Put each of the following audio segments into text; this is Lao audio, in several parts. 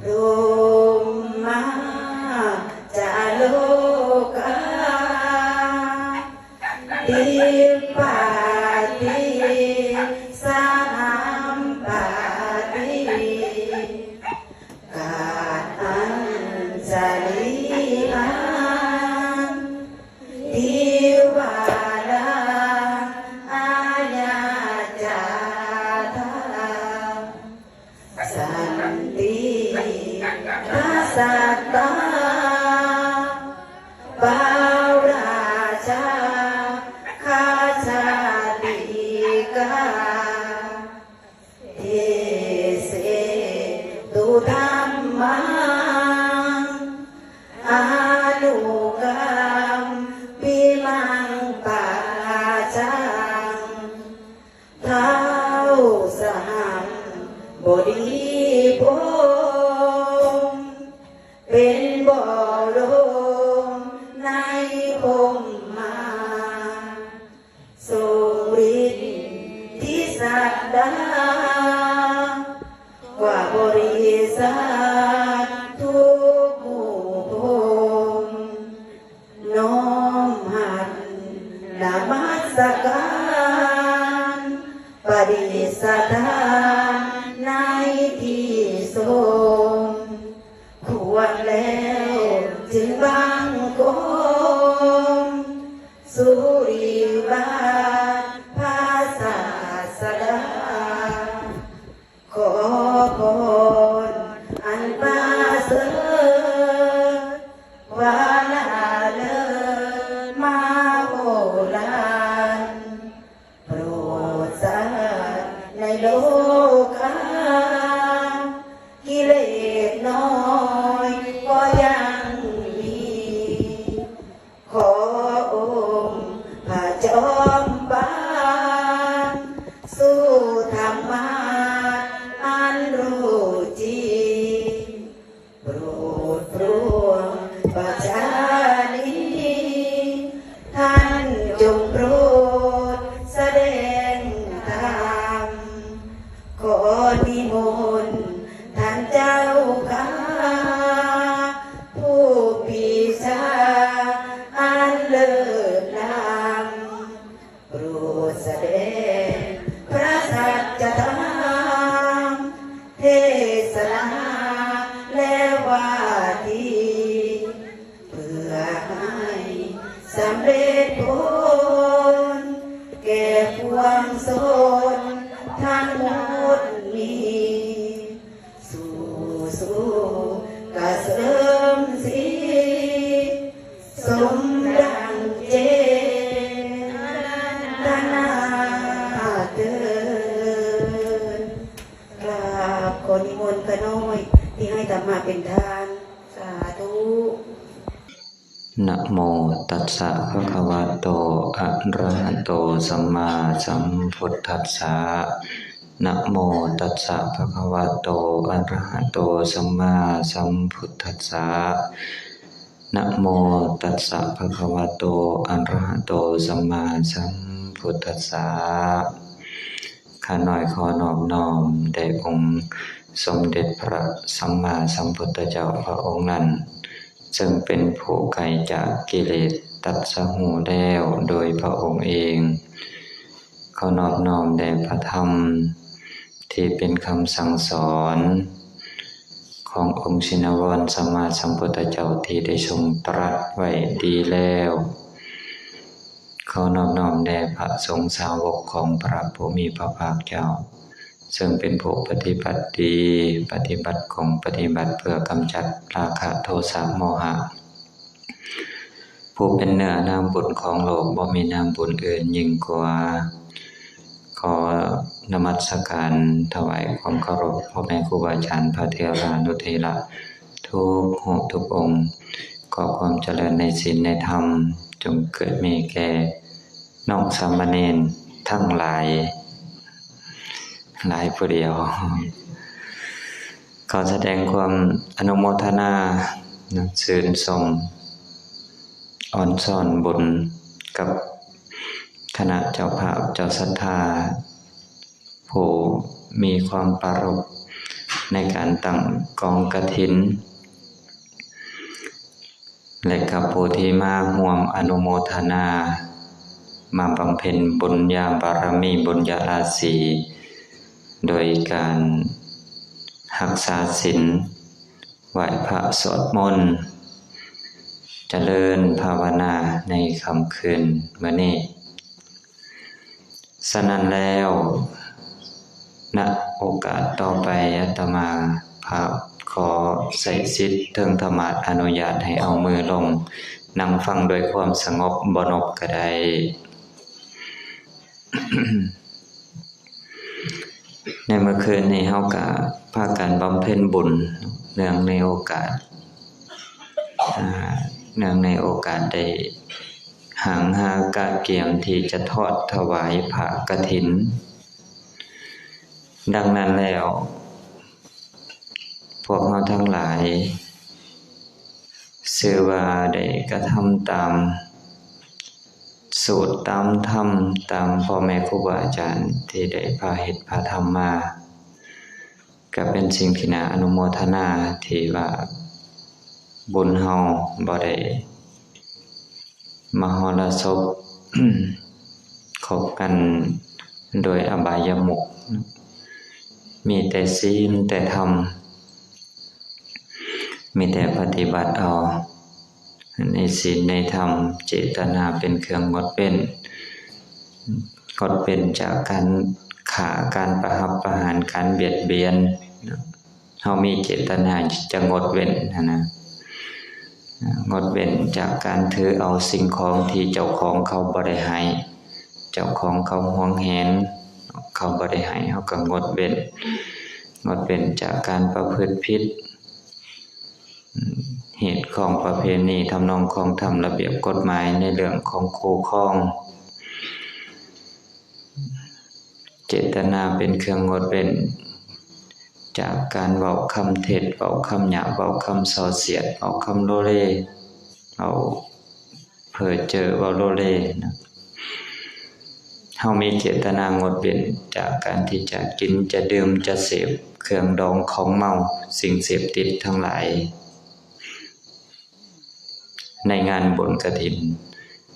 ທຸມມາຈາໂລກາ ຕິປະຕິສະຫັມປະຕິ ກາດອັນຈະລີອານ ທິວາລາອາຍາຈາທາ ສັນຕິພະສັດຕາ ປາວລາຊາຄາຊາຕິກາ ເທເສຕຸທຳມັງ ອານຸກຳປິມັງປະຈັງ ທ້າວສະຫຳບໍດີພົມ ເປັນບໍ່ລົມໃນພົມມາ ຊົງລິດທິສັດດາ ກວ່າບໍລິສັດທຸກໝູ່ພົມ ນ້ອມຮັບນະມັດສະການ ປະດິດສະຖານໃນທີ່ຊົມ ຄວນແລ້ວຈຶ່ງບັງຄົມ ສຸລິວາດພະສາສະດາ ຂໍພອນອັນປະເສີດ ຄວາມລະເລີດມະໂຫລານ ໂປດສັດໃນໂລກາ ກິເລດນ້ອຍກໍຍັງມີ ຂໍອົງພະຈອມປານ ສູ່ທຳມາອັນຮູ້ຈິງ ໂປດໂປຣດປະຊານີ ທ່ານຈົ່ງໂປດສະແດງທຳ ຂໍນິມົນທ່ານເຈົ້າຂ້າ ຜູ້ປີຊາອັນເລີດລ້ຳ ໂປດສະແດງພະສັດຈະທຳ ເທສະນາ ແລະ ວາທີ ເພື່ອໃຫ້ສຳເລັດຜົນ ແກ່ປວງຊົນທັງໝົດນີ້ ສູ້ໆກະເສີມສີ ສົມດັ່ງເຈຕະນາເທີ້ນ. ກາບຂໍນິມົນຂ້ານ້ອຍທີ່ໃຫ້ທຳມະເປັນທານ. ສາທຸ. ນະໂມຕັດສະ ພະຄະວະໂຕ ອະລະຫະໂຕ ສຳມາສຳພຸດທັດສະ. ນະໂມຕັດສະ ພະຄະວະໂຕ ອະລະຫະໂຕ ສຳມາສຳພຸດທັດສະ. ນະໂມຕັດສະ ພະຄະວະໂຕ ອະລະຫະໂຕ ສຳມາສຳພຸດທັດສະ. ຂ້ານ້ອຍຂໍນອບນ້ອມແດ່ອົງສົມເດັດພະສຳມາສຳພຸດທະເຈົ້າພະອົງນັ້ນ ເຊິ່ງເປັນຜູ້ໄກຈາກກິເລດ ຕັດສະຮູ້ແລ້ວໂດຍພະອົງເອງ. ຂໍນອບນ້ອມແດ່ພະທຳທີ່ເປັນຄຳສັ່ງສອນຂອງອົງຊິນະວອນສຳມາສຳພຸດທະເຈົ້າທີ່ໄດ້ຊົງຕລັດໄວ້ດີແລ້ວ. ຂໍນອບນ້ອມແດ່ພະສົງສາວົກຂອງພະຜູ້ມີພະພາກເຈົ້າ ເຊິ່ງເປັນຜູ້ປະຕິບັດດີ, ປະຕິບັດກົງ, ປະຕິບັດເພື່ອກຳຈັດລາຄະ ໂທສະ, ໂມຫະ. ຜູ້ເປັນເນື້ອນາມບຸນຂອງໂລກ ບໍ່ມີນາມບຸນອື່ນຍິ່ງກວ່າ. ຂໍນະມັດສະການຖວາຍຄວາມເຄົາລົບພໍ່ແມ່ຄູບາອາຈານ ພະເຖລານຸເຖລະ ທຸກຮູບທຸກອົງ. ຂໍຄວາມຈະເລີນໃນສິນໃນທຳ ຈົ່ງເກີດມີແກ່ນ້ອງສາມະເນນທັງຫຼາຍ, ຫຼາຍຜູ້ດຽວ. ຂໍສະແດງຄວາມອະນຸໂມທະນາ ຊື່ນຊົມ ອອນຊອນບຸນກັບຄະນະເຈົ້າພາບເຈົ້າສັດທາ ຜູ້ມີຄວາມປາລົບ ໃນການຕັ້ງກອງກະຖິນ ແລະ ກັບຜູ້ທີ່ມາຮ່ວມອະນຸໂມທະນາ ມາບຳເພັນບຸນຍາບາລະມີ ບຸນຍາລາສີ ໂດຍການຮັກສາສິນ ໄຫວ້ພະ ສວດມົນ ຈະເລີນພາວະນາໃນຄ່ຳຄືນມື້ນີ້. ສະນັ້ນແລ້ວ ນະໂອກາດຕໍ່ໄປ ອາດຕະມາພາບຂໍໃຊ້ສິດເຖິງທຳມາດອະນຸຍາດໃຫ້ເອົາມືລົງນັ່ງຟັງດ້ວຍຄວາມສະຫງົບ ບໍ່ນົບກໍໄດ້. ໃນມື້ຄືນນີ້ເຮົາກະພາກັນບຳເພັນບຸນ ເນື່ອງໃນໂອກາດ ອ່າ ເນື່ອງໃນໂອກາດໄດ້ຫາງຫາກະກຽມທີ່ຈະທອດຖວາຍຜ້າກະຖິນ. ດັ່ງນັ້ນແລ້ວ ພວກເຮົາທັງຫຼາຍ ຊື່ວ່າໄດ້ກະທຳຕາມສູດຕາມທຳ ຕາມພໍ່ແມ່ຄູບາອາຈານທີ່ໄດ້ພາເຮັດພາທຳມາ ກໍເປັນສິ່ງທີ່ໜ້າອະນຸໂມທະນາ ທີ່ວ່າບຸນເຮົາບໍ່ໄດ້ມະຫອລະສົບ ຄົບກັນໂດຍອະບາຍະມຸກ ມີແຕ່ສິນແຕ່ທຳ ມີແຕ່ປະຕິບັດເອົາໃນສິນໃນທຳ ເຈດຕະນາເປັນເຄື່ອງງົດເວັ້ນ ງົດເວັ້ນຈາກການຂ້າ ການປະຫັບປະຫານ ການບຽດບຽນ. ເຮົາມີເຈດຕະນາຈະງົດເວັ້ນຫັ້ນນະ ງົດເວັ້ນຈາກການຖືເອົາສິ່ງຂອງທີ່ເຈົ້າຂອງເຂົາບໍ່ໄດ້ໃຫ້ ເຈົ້າຂອງເຂົາຫວງແຫນ ເຂົາບໍ່ໄດ້ໃຫ້ ເຮົາກໍງົດເວັ້ນ ງົດເວັ້ນຈາກການປະພຶດຜິດ ຮີດຄອງປະເພນີ ທຳນອງຄອງທຳ ລະບຽບກົດໝາຍໃນເລື່ອງຂອງຄູ່ຄອງ. ເຈດຕະນາເປັນເຄື່ອງງົດເວັ້ນຈາກການເວົ້າຄຳເທັດ ເວົ້າຄຳຫຍາບ ເວົ້າຄຳສໍ້ສຽດ ເວົ້າຄຳໂລເລ ເວົ້າເພີ້ເຈີ້ ເວົ້າໂລເລນະ. ເຮົາມີເຈດຕະນາງົດເວັ້ນຈາກການທີ່ຈະກິນ ຈະດື່ມ ຈະເສບເຄື່ອງດອງຂອງເມົາ ສິ່ງເສບຕິດທັງຫຼາຍ ໃນງານບຸນກະຖິນ.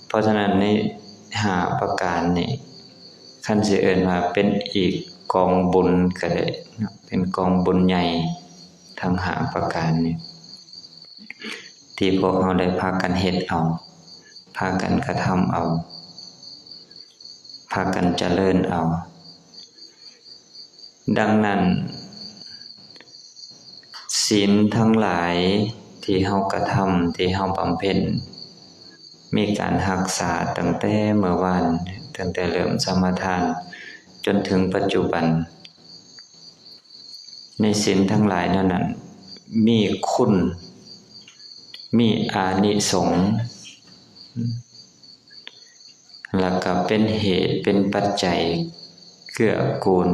ເພາະສະນັ້ນ ໃນຫ້າປະການນີ້ ຄັນຊິເອີ້ນວ່າເປັນອີກກອງບຸນກໍໄດ້ເນາະ ເປັນກອງບຸນໃຫຍ່ທັງຫ້າປະການນີ້ ທີ່ພວກເຮົາໄດ້ພາກັນເຮັດເອົາ ພາກັນກະທຳເອົາ ພາກັນຈະເລີນເອົາ. ດັ່ງນັ້ນ ສິນທັງຫຼາຍທີ່ເຮົາກະທຳ ທີ່ເຮົາບຳເພັນ ມີການຮັກສາຕັ້ງແຕ່ເມື່ອວານ ຕັ້ງແຕ່ເລີ່ມສະມາທານ ຈົນເຖິງປັດຈຸບັນ ໃນສິນທັງຫຼາຍນັ້ນ ມີຄຸນ ມີອານິສົງ ແລ້ວກໍເປັນເຫດເປັນປັດໄຈເກື້ອກູນ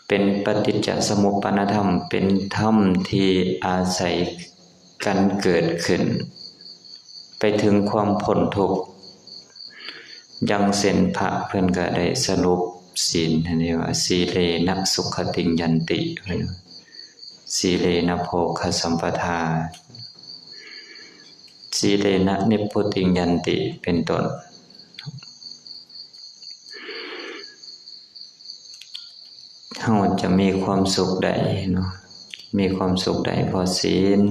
ເປັນປະຕິດຈະສະມຸບປານະທຳ ເປັນທຳທີ່ອາໄສກັນເກີດຂຶ້ນ ໄປເຖິງຄວາມພົ້ນທຸກ. ຢ່າງເຊັ່ນ ພະເພິ່ນກໍໄດ້ສະຫຼຸບສິນຫັ້ນເດວ່າ ສີເລນະສຸຂະຕິງຍັນຕິ ເພິ່ນວ່າ ສີເລນະໂພຄະສຳປະທາ ສີເລນະນິບພຸຕິງຍັນຕິ ເປັນຕົ້ນ. ເຮົາຈະມີຄວາມສຸກໄດ້ເນາະ ມີຄວາມສຸກໄດ້ເພາະສິນ.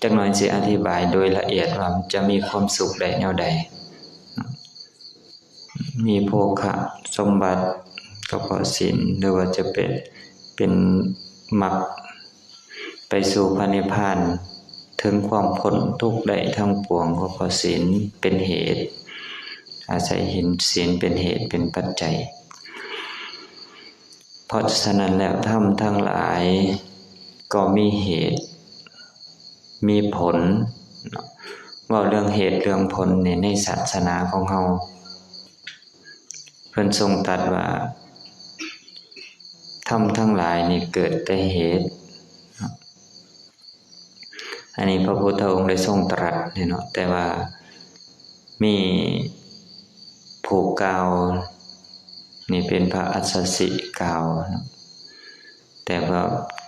ຈັກໜ້ອຍຊິອະທິບາຍໂດຍລະອຽດວ່າຈະມີຄວາມສຸກໄດ້ແນວໃດ. ມີໂພຄະສົມບັດກໍເພາະສິນ ຫຼືວ່າຈະເປັນ ເປັນມັກໄປສູ່ພະນິບພານ ເຖິງຄວາມພົ້ນທຸກໄດ້ທັງປວງ ກໍເພາະສິນເປັນເຫດ ອາໄສເຫັນສິນເປັນເຫດເປັນປັດໄຈ. ເພາະສະນັ້ນແລ້ວ ທຳທັງຫຼາຍກໍມີເຫດ ມີຜົນເນາະ. ເວົ້າເລື່ອງເຫດເລື່ອງຜົນນີ້ ໃນສາສະໜາຂອງເຮົາ ເພິ່ນຊົງຕັດວ່າ ທຳທັງຫຼາຍນີ້ເກີດແຕ່ເຫດເນາະ. ອັນນີ້ພະພຸດທະອົງໄດ້ຊົງຕະລັດເນາະ ແຕ່ວ່າມີຜູ້ກ່າວ ນີ້ເປັນພະອັດສະຊິກ່າວເນາະ ແຕ່ວ່າ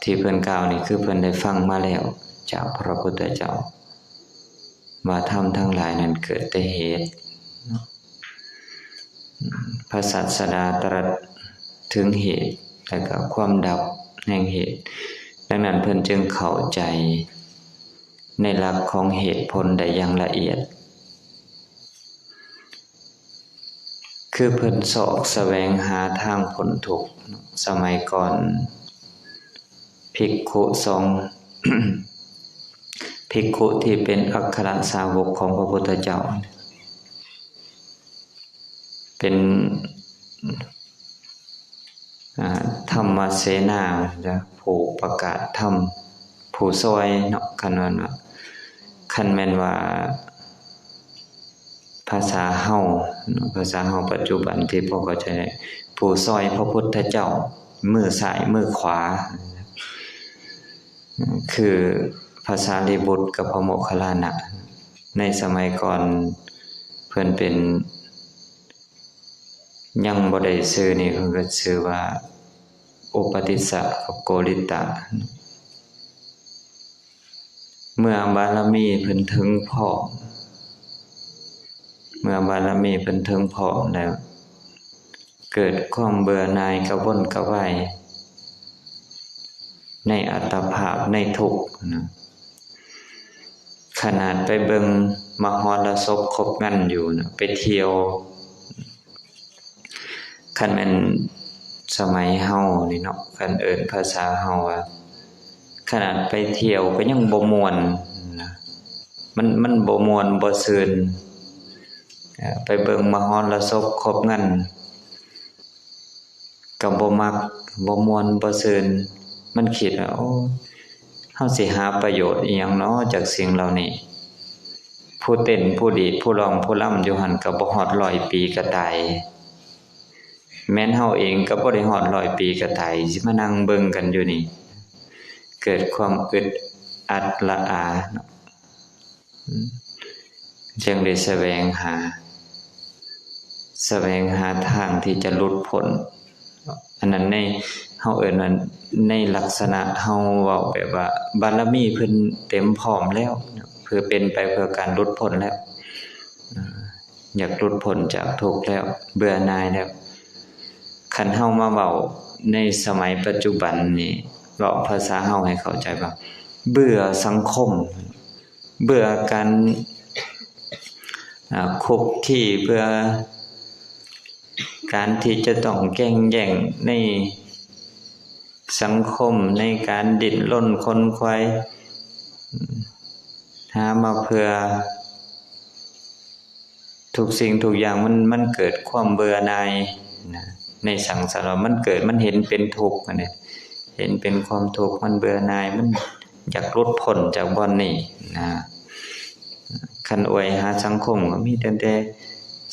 ທີ່ເພິ່ນກ່າວນີ້ ຄືເພິ່ນໄດ້ຟັງມາແລ້ວຈາກພະພຸດທະເຈົ້າ ວ່າທຳທັງຫຼາຍນັ້ນເກີດແຕ່ເຫດ. ພະສາສະດາຕະລັດເຖິງເຫດ ແລະ ກະຄວາມດັບແຫ່ງເຫດ, ດັ່ງນັ້ນເພິ່ນຈຶ່ງເຂົ້າໃຈໃນຫຼັກຂອງເຫດຜົນໄດ້ຢ່າງລະອຽດ. ຄືເພິ່ນຊອກສະແຫວງຫາທາງພົ້ນທຸກ. ສະໄໝກ່ອນພິກຂຸສອງ ພິກຂຸທີ່ເປັນອັກຄະລະສາວົກຂອງພະພຸດທະເຈົ້າ ເປັນ ອ່າ ທຳມະເສນາ ຜູ້ປະກາດທຳ ຜູ້ຊ່ອຍເນາະ ຄັນແມ່ນວ່າ ຄັນແມ່ນວ່າພາສາເຮົາເນາະ ພາສາເຮົາປັດຈຸບັນທີ່ພໍເຂົ້າໃຈໄດ້ ຜູ້ຊ່ອຍພະພຸດທະເຈົ້າ ມືຊ້າຍມືຂວາ ຄືພະສາລີບຸດກັບພະໂມກຄັນລານະ. ໃນສະໄໝກ່ອນເພິ່ນເປັນ ຍັງບໍ່ໄດ້ຊື່ນີ້ ເພິ່ນກໍຊື່ວ່າອຸປະຕິສສະກັບໂກລິດຕະ. ເມື່ອບາລະມີເພິ່ນເຖິງພ້ອມ ເມື່ອບາລະມີເພິ່ນເຖິງພ້ອມແລ້ວ ເກີດຄວາມເບື່ອໜ່າຍກະວົນກະວາຍໃນອັດຕະພາບ ໃນທຸກນະ. ຂະໜາດໄປເບິ່ງມະຫອລະສົບຄົບງັນຢູ່ນະ ໄປທ່ຽວ ຄັນແມ່ນສະໄໝເຮົານີ້ເນາະ ຄັນເອີ້ນພາສາເຮົາວ່າ ຂະໜາດໄປທ່ຽວກໍຍັງບໍ່ມ່ວນນະ ມັນ ມັນບໍ່ມ່ວນບໍ່ຊື່ນ. ເອີ ໄປເບິ່ງມະຫອລະສົບຄົບງັນ ກໍບໍ່ມັກ ບໍ່ມ່ວນບໍ່ຊື່ນ. ມັນຄິດວ່າ ໂອ້ ເຮົາຊິຫາປະໂຫຍດອີ່ຫຍັງນໍຈາກສິ່ງເຫຼົ່ານີ້? ຜູ້ເຕັ້ນ ຜູ້ດີດ ຜູ້ຮ້ອງ ຜູ້ລຳຢູ່ຫັ້ນກໍບໍ່ຮອດຮ້ອຍປີກໍຕາຍ. ແມ່ນເຮົາເອງກໍບໍ່ໄດ້ຮອດຮ້ອຍປີກໍຕາຍ ຊິມານັ່ງເບິ່ງກັນຢູ່ນີ້. ເກີດຄວາມອຶດອັດລະອາເນາະ. ຈຶ່ງໄດ້ສະແຫວງຫາ ສະແຫວງຫາທາງທີ່ຈະຫຼຸດພົ້ນ. ອັນນັ້ນໃນ ເຮົາເອີ້ນວ່າໃນລັກສະນະເຮົາເວົ້າແບບວ່າບາລະມີເພິ່ນເຕັມພ້ອມແລ້ວ ເພື່ອເປັນໄປເພື່ອການຫຼຸດພົ້ນແລ້ວ ຢາກຫຼຸດພົ້ນຈາກທຸກແລ້ວ ເບື່ອໜ່າຍແລ້ວ. ຄັນເຮົາມາເວົ້າໃນສະໄໝປັດຈຸບັນນີ້ ເວົ້າພາສາເຮົາໃຫ້ເຂົ້າໃຈວ່າ ເບື່ອສັງຄົມ ເບື່ອການ ອາ ຄຸກຄີ ເບື່ອການທີ່ຈະຕ້ອງແກ່ງແຍ່ງໃນສັງຄົມ ໃນການດີ້ນລົນຂົນຂວາຍ ຫາມາເພື່ອ ທຸກສິ່ງທຸກຢ່າງມັນ ມັນເກີດຄວາມເບື່ອໜ່າຍນະ ໃນສັງສາລະວັດ ມັນເກີດ ມັນເຫັນເປັນທຸກຫັ້ນເດ ເຫັນເປັນຄວາມທຸກ ມັນເບື່ອໜ່າຍ ມັນຢາກຫຼຸດພົ້ນຈາກບ່ອນນີ້ນະ. ຄັນອວຍຫາສັງຄົມກໍມີຕັ້ງແຕ່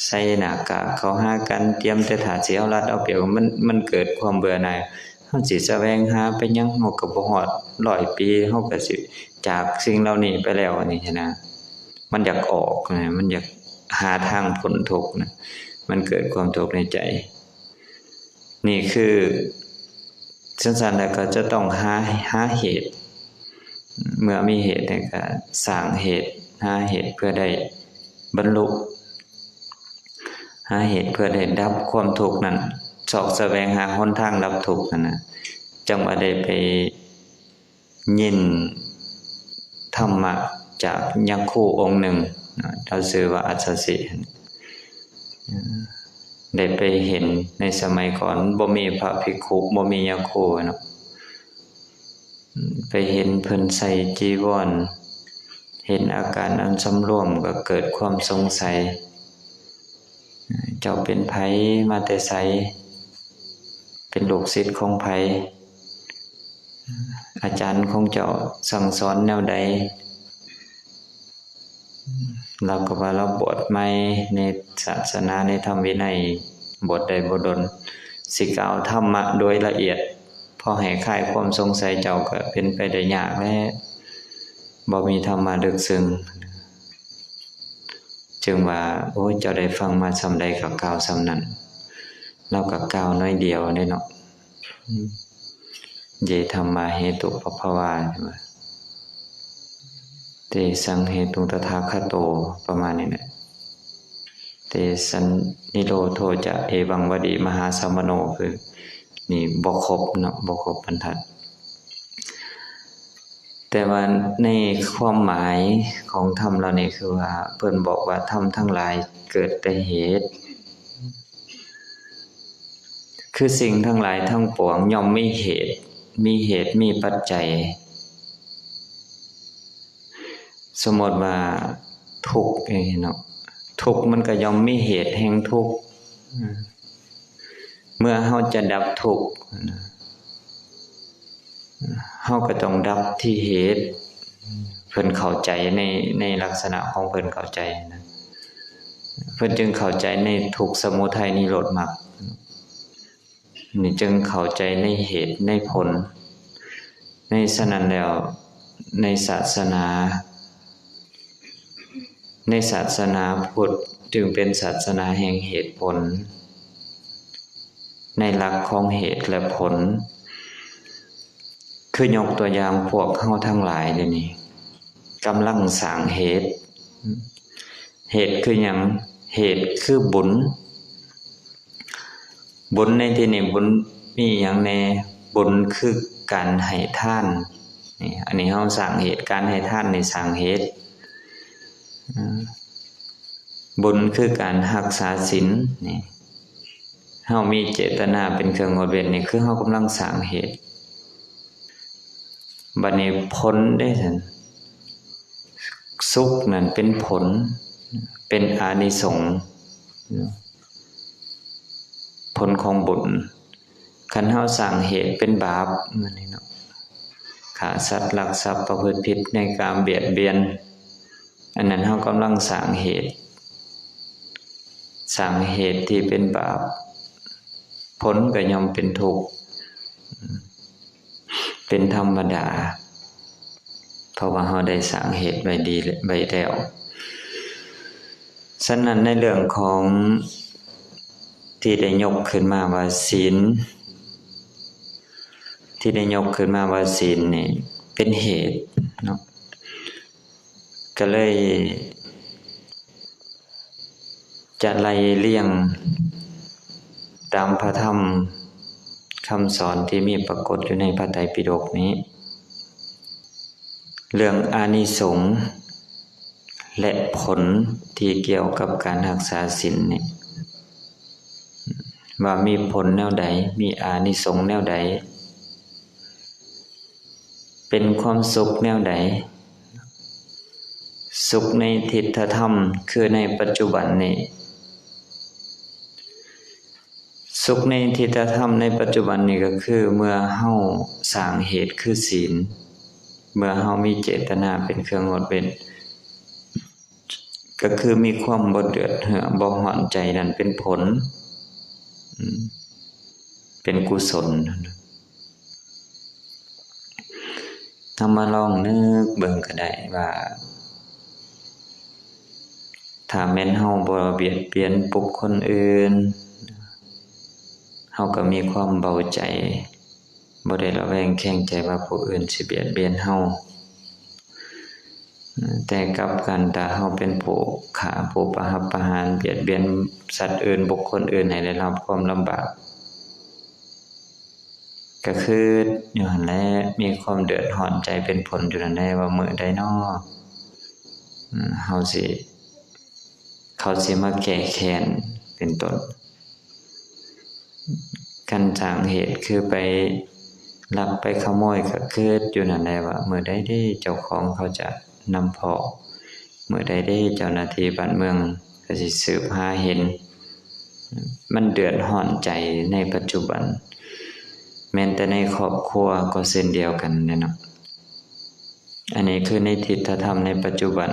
ໃສ່ໜ້າກາກເຂົ້າຫາກັນ ຕຽມແຕ່ທ່າຊິເອົາລັດເອົາປຽບ ມັນ ມັນເກີດຄວາມເບື່ອໜ່າຍ. ເຮົາຊິສະແຫວງຫາໄປຫຍັງ ເຮົາກໍບໍ່ຮອດຮ້ອຍປີ ເຮົາກໍຊິຈາກສິ່ງເຫຼົ່ານີ້ໄປແລ້ວ ອັນນີ້ນະ. ມັນຢາກອອກນະ ມັນຢາກຫາທາງພົ້ນທຸກນະ ມັນເກີດຄວາມທຸກໃນໃຈ. ນີ້ຄື ຊັ້ນໆ ແລ້ວກໍຈະຕ້ອງຫາ ຫາເຫດ ເມື່ອມີເຫດແລ້ວກໍສ້າງເຫດ ຫາເຫດເພື່ອໄດ້ບັນລຸ ຫາເຫດເພື່ອໄດ້ດັບຄວາມທຸກນັ້ນ ຊອກສະແຫວງຫາຫົນທາງດັບທຸກນັ້ນນະ ຈັ່ງວ່າໄດ້ໄປ ຍິນທຳມະຈາກຍາຄູອົງໜຶ່ງນະ ລາວຊື່ວ່າອັດສະສິ ໄດ້ໄປເຫັນໃນສະໄໝກ່ອນ ບໍ່ມີພະພິກຂຸ ບໍ່ມີຍາຄູເນາະ ໄປເຫັນເພິ່ນໃສ່ຈີວອນ ເຫັນອາການອັນສຳລວມ ກໍເກີດຄວາມສົງໄສ ເຈົ້າເປັນໃຜ ມາແຕ່ໃສ ເປັນລູກສິດຂອງໃຜ ອາຈານຂອງເຈົ້າສັ່ງສອນແນວໃດ? ລາວກໍວ່າລາວບວດໃໝ່ໃນສາສະໜາ ໃນທຳວິໄນ ບວດໄດ້ບໍ່ດົນ ຊິກ່າວທຳມະໂດຍລະອຽດ ພໍໃຫ້ຄາຍຄວາມສົງໄສເຈົ້າກໍເປັນໄປໄດ້ຍາກແຫຼະ ບໍ່ມີທຳມະເລິກເຊິ່ງ. ຈຶ່ງວ່າ ໂອ້ຍ ເຈົ້າໄດ້ຟັງມາຊ່ຳໃດກໍກ່າວຊ່ຳນັ້ນ ລາວກໍກ່າວໜ້ອຍດຽວເດ້ເນາະ. ເຢທຳມາເຫຕຸປະພະວາ ເຕສັງເຫຕຸງຕະຖາຄະໂຕ ປະມານນີ້ແຫຼະ. ເຕສັນນິໂຣໂທຈະເອວັງວະດີມະຫາສະມະໂນ ຄືນີ້ບໍ່ຄົບເນາະ ບໍ່ຄົບບັນທັດ. ແຕ່ວ່າໃນຄວາມໝາຍຂອງທຳເຫຼົ່ານີ້ ຄືວ່າເພິ່ນບອກວ່າທຳທັງຫຼາຍເກີດແຕ່ເຫດ ຄືສິ່ງທັງຫຼາຍທັງປວງຍ່ອມມີເຫດ ມີເຫດມີປັດໄຈ. ສົມມຸດວ່າທຸກເອງເນາະ ທຸກມັນກໍຍ່ອມມີເຫດແຫ່ງທຸກ. ເມື່ອເຮົາຈະດັບທຸກ ເຮົາກໍຕ້ອງດັບທີ່ເຫດ. ເພິ່ນເຂົ້າໃຈໃນ ໃນລັກສະນະຂອງເພິ່ນເຂົ້າໃຈນະ ເພິ່ນຈຶ່ງເຂົ້າໃຈໃນທຸກ ສະມຸໄທ ນິໂຣດ ມັກ. ນີ້ຈຶ່ງເຂົ້າໃຈໃນເຫດໃນຜົນ. ໃນສະນັ້ນແລ້ວ ໃນສາສະໜາ ໃນສາສະໜາພຸດຈຶ່ງເປັນສາສະໜາແຫ່ງເຫດຜົນ ໃນຫຼັກຂອງເຫດ ແລະ ຜົນ. ຄືຍົກຕົວຢ່າງພວກເຮົາທັງຫຼາຍດຽວນີ້ກຳລັງສ້າງເຫດ. ເຫດຄືຫຍັງ? ເຫດຄືບຸນ. ບຸນໃນທີ່ນີ້ ບຸນມີຫຍັງແດ່? ບຸນຄືການໃຫ້ທານ. ນີ້ ອັນນີ້ເຮົາສ້າງເຫດ ການໃຫ້ທານນີ້ສ້າງເຫດ. ອາ ບຸນຄືການຮັກສາສິນ. ນີ້ ເຮົາມີເຈດຕະນາເປັນເຄື່ອງງົດເວັ້ນ ນີ້ຄືເຮົາກຳລັງສ້າງເຫດ. ບັດນີ້ຜົນເດ້ຊັ້ນ? ສຸກນັ້ນເປັນຜົນ ເປັນອານິສົງ ຜົນຂອງບຸນ. ຄັນເຮົາສ້າງເຫດເປັນບາບ ແມ່ນເນາະ ຂ້າສັດ ລັກຊັບ ປະພຶດຜິດໃນກາມ ບຽດບຽນ ອັນນັ້ນເຮົາກຳລັງສ້າງເຫດ ສ້າງເຫດທີ່ເປັນບາບ ຜົນກໍຍ່ອມເປັນທຸກ ເປັນທຳມະດາ ເພາະວ່າເຮົາໄດ້ສ້າງເຫດໄວ້ດີ ໄວ້ແລ້ວ. ສະນັ້ນໃນເລື່ອງຂອງທີ່ໄດ້ຍົກຂຶ້ນມາວ່າສິນ ທີ່ໄດ້ຍົກຂຶ້ນມາວ່າສິນນີ້ເປັນເຫດເນາະ ກໍເລີຍຈະໄລ່ລຽງຕາມພະທຳຄຳສອນທີ່ມີປາກົດຢູ່ໃນພະໄຕປິດົກນີ້ ເລື່ອງອານິສົງ ແລະ ຜົນທີ່ກ່ຽວກັບການຮັກສາສິນນີ້ ວ່າມີຜົນແນວໃດ ມີອານິສົງແນວໃດ ເປັນຄວາມສຸກແນວໃດ ສຸກໃນທິດທະທຳ ຄືໃນປັດຈຸບັນນີ້ ສຸກໃນທິດທະທຳໃນປັດຈຸບັນນີ້ ກໍຄືເມື່ອເຮົາສ້າງເຫດຄືສິນ ເມື່ອເຮົາມີເຈດຕະນາເປັນເຄື່ອງງົດເວັ້ນ ກໍຄືມີຄວາມບໍ່ເດືອດເຫືອ ບໍ່ຮ້ອນໃຈ ນັ້ນເປັນຜົນ ເປັນກຸສົນ. ເຮົາມາລອງນຶກເບິ່ງກໍໄດ້ວ່າ ຖ້າແມ່ນເຮົາບໍ່ບຽດບຽນບຸກຄົນອື່ນ ເຮົາກໍມີຄວາມເບົາໃຈ ບໍ່ໄດ້ລະແວງແຄງໃຈວ່າຜູ້ອື່ນຊິບຽດບຽນເຮົາ. ແຕ່ກັບກັນ ຖ້າເຮົາເປັນຜູ້ຂ້າ ຜູ້ປະຫັບປະຫານ ບຽດບຽນສັດອື່ນ ບຸກຄົນອື່ນໃຫ້ໄດ້ຮັບຄວາມລຳບາກ ກະຄຶດຢູ່ຫັ້ນແຫຼະ ມີຄວາມເດືອດຮ້ອນໃຈເປັນຜົນຢູ່ຫັ້ນແຫຼະ ວ່າມື້ໃດນໍ ເຮົາຊິ ເຂົາຊິມາແກ້ແຄ້ນເປັນຕົ້ນ. ຄັນສ້າງເຫດຄືໄປລັກໄປຂະໂມຍ ກະຄຶດຢູ່ຫັ້ນແຫຼະວ່າ ມື້ໃດເດ້ເຈົ້າຂອງເຂົາຈະນຳເພາະ ມື້ໃດເດ້ເຈົ້າໜ້າທີ່ບ້ານເມືອງກະຊິສືບຫາເຫັນ. ມັນເດືອດຮ້ອນໃຈໃນປັດຈຸບັນ ແມ່ນແຕ່ໃນຄອບຄົວກໍເຊັ່ນດຽວກັນແຫຼະເນາະ. ອັນນີ້ຄືໃນທິດທະທຳໃນປັດຈຸບັນ.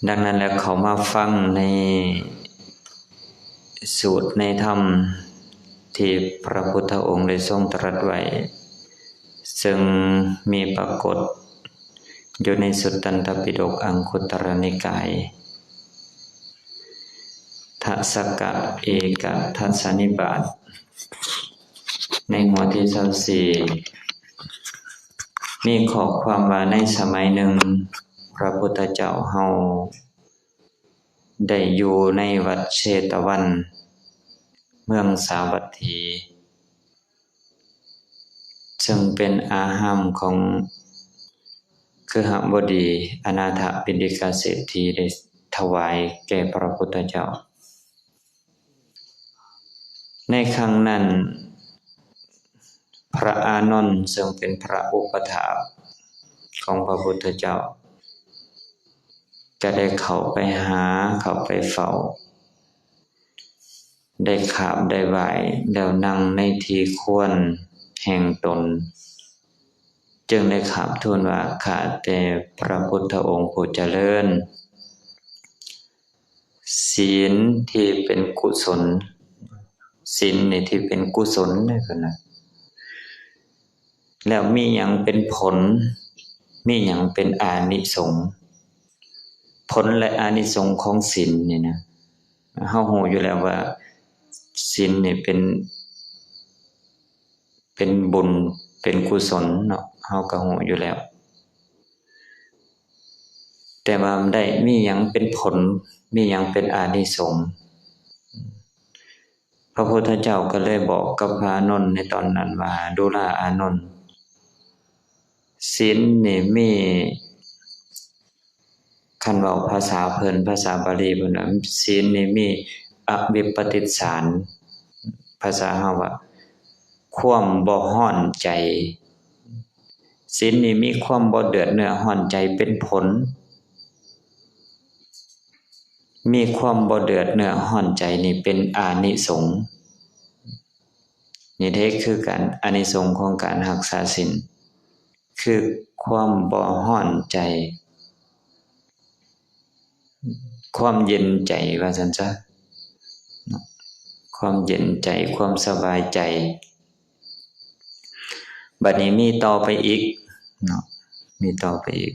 ດັ່ງນັ້ນແລ້ວ ເຂົ້າມາຟັງໃນສູດໃນທຳທີ່ພະພຸດທະອົງໄດ້ຊົງຕະລັດໄວ້ ເຊິ່ງມີປາກົດຢູ່ໃນສຸດຕັນຕະປິດົກ ອັງຄຸດຕະລະນິກາຍ ທະສະກະເອກະທັດສະນິບາດ. ໃນຫົວທີຊາວສີ່ ມີຂໍ້ຄວາມວ່າ ໃນສະໄໝໜຶ່ງ ພະພຸດທະເຈົ້າເຮົາໄດ້ຢູ່ໃນວັດເຊຕະວັນ ເມືອງສາວັດຖີ ເຊິ່ງເປັນອາຮາມຂອງຄະຫະບໍດີອະນາຖະປິນດິກະເສດຖີ ໄດ້ຖວາຍແກ່ພະພຸດທະເຈົ້າ. ໃນຄັ້ງນັ້ນ ພະອານົນ ເຊິ່ງເປັນພະອຸປະຖາກຂອງພະພຸດທະເຈົ້າ ກໍໄດ້ເຂົ້າໄປຫາ ເຂົ້າໄປເຝົ້າ ໄດ້ຂາບໄດ້ໄຫວ້ ແລ້ວນັ່ງໃນທີ່ຄວນແຫ່ງຕົນ ຈຶ່ງໄດ້ຂາບທູນວ່າ ຂ້າແຕ່ພະພຸດທະອົງຜູ້ຈະເລີນ, ສິນທີ່ເປັນກຸສົນ, ສິນນີ້ທີ່ເປັນກຸສົນເດ້ເພິ່ນວ່າ ແລ້ວມີຫຍັງເປັນຜົນ, ມີຫຍັງເປັນອານິສົງ? ຜົນ ແລະ ອານິສົງຂອງສິນນີ້ນະ ເຮົາຮູ້ຢູ່ແລ້ວວ່າສິນນີ້ເປັນ ເປັນບຸນ ເປັນກຸສົນເນາະ ເຮົາກໍຮູ້ຢູ່ແລ້ວ ແຕ່ວ່າໄດ້ມີຫຍັງເປັນຜົນ ມີຫຍັງເປັນອານິສົງ? ພະພຸດທະເຈົ້າກໍເລີຍບອກກັບພະອານົນໃນຕອນນັ້ນວ່າ ດູລາອານົນ, ສິນນີ້ມີ ຄັນເວົ້າພາສາເພິ່ນ ພາສາບາລີເພິ່ນວ່າ ສິນນີ້ມີອະວິປະຕິດສານ, ພາສາເຮົາວ່າ ຄວາມບໍ່ຮ້ອນໃຈ. ສິນນີ້ມີຄວາມບໍ່ເດືອດເນື້ອຮ້ອນໃຈເປັນຜົນ, ມີຄວາມບໍ່ເດືອດເນື້ອຮ້ອນໃຈນີ້ເປັນອານິສົງ. ນີ້ເດ້ຄືການ ອານິສົງຂອງການຮັກສາສິນ ຄືຄວາມບໍ່ຮ້ອນໃຈ, ຄວາມເຢັນໃຈ ວ່າຊັ້ນຊະເນາະ, ຄວາມເຢັນໃຈ ຄວາມສະບາຍໃຈ. ບັດນີ້ມີຕໍ່ໄປອີກເນາະ ມີຕໍ່ໄປອີກ.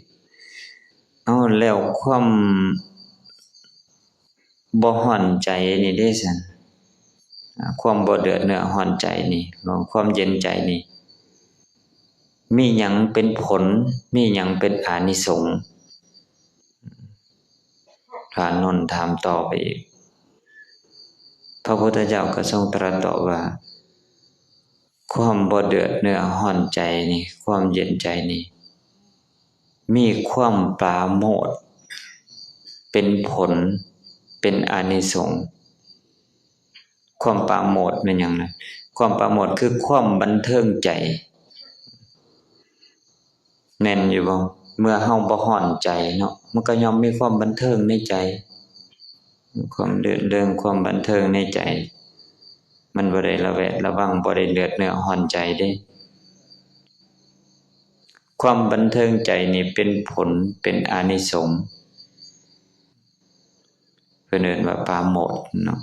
ເອົາ ແລ້ວຄວາມ ບໍ່ຮ້ອນໃຈນີ້ເດ້ຊັ້ນ, ອາ ຄວາມບໍ່ເດືອດເນື້ອຮ້ອນໃຈນີ້ ຄວາມເຢັນໃຈນີ້ ມີຫຍັງເປັນຜົນ ມີຫຍັງເປັນອານິສົງ? ພະອານົນຖາມຕໍ່ໄປອີກ. ພະພຸດທະເຈົ້າກໍຊົງຕະລັດຕອບວ່າ ຄວາມບໍ່ເດືອດເນື້ອຮ້ອນໃຈນີ້ ຄວາມເຢັນໃຈນີ້ ມີຄວາມປາໂມດເປັນຜົນ ເປັນອານິສົງ. ຄວາມປາໂມດແມ່ນຫຍັງນະ? ຄວາມປາໂມດຄືຄວາມບັນເທີງໃຈ. ແມ່ນຢູ່ບໍ່? ເມື່ອເຮົາບໍ່ຮ້ອນໃຈເນາະ ມັນກໍຍ່ອມມີຄວາມບັນເທີງໃນໃຈ, ຄວາມລື່ນເລີງ ຄວາມບັນເທີງໃນໃຈ ມັນບໍ່ໄດ້ລະແວດລະວັງ ບໍ່ໄດ້ເດືອດເນື້ອຮ້ອນໃຈເດ້. ຄວາມບັນເທີງໃຈນີ້ເປັນຜົນ ເປັນອານິສົງ. ເພິ່ນເອີ້ນວ່າປາໂມດເນາະ.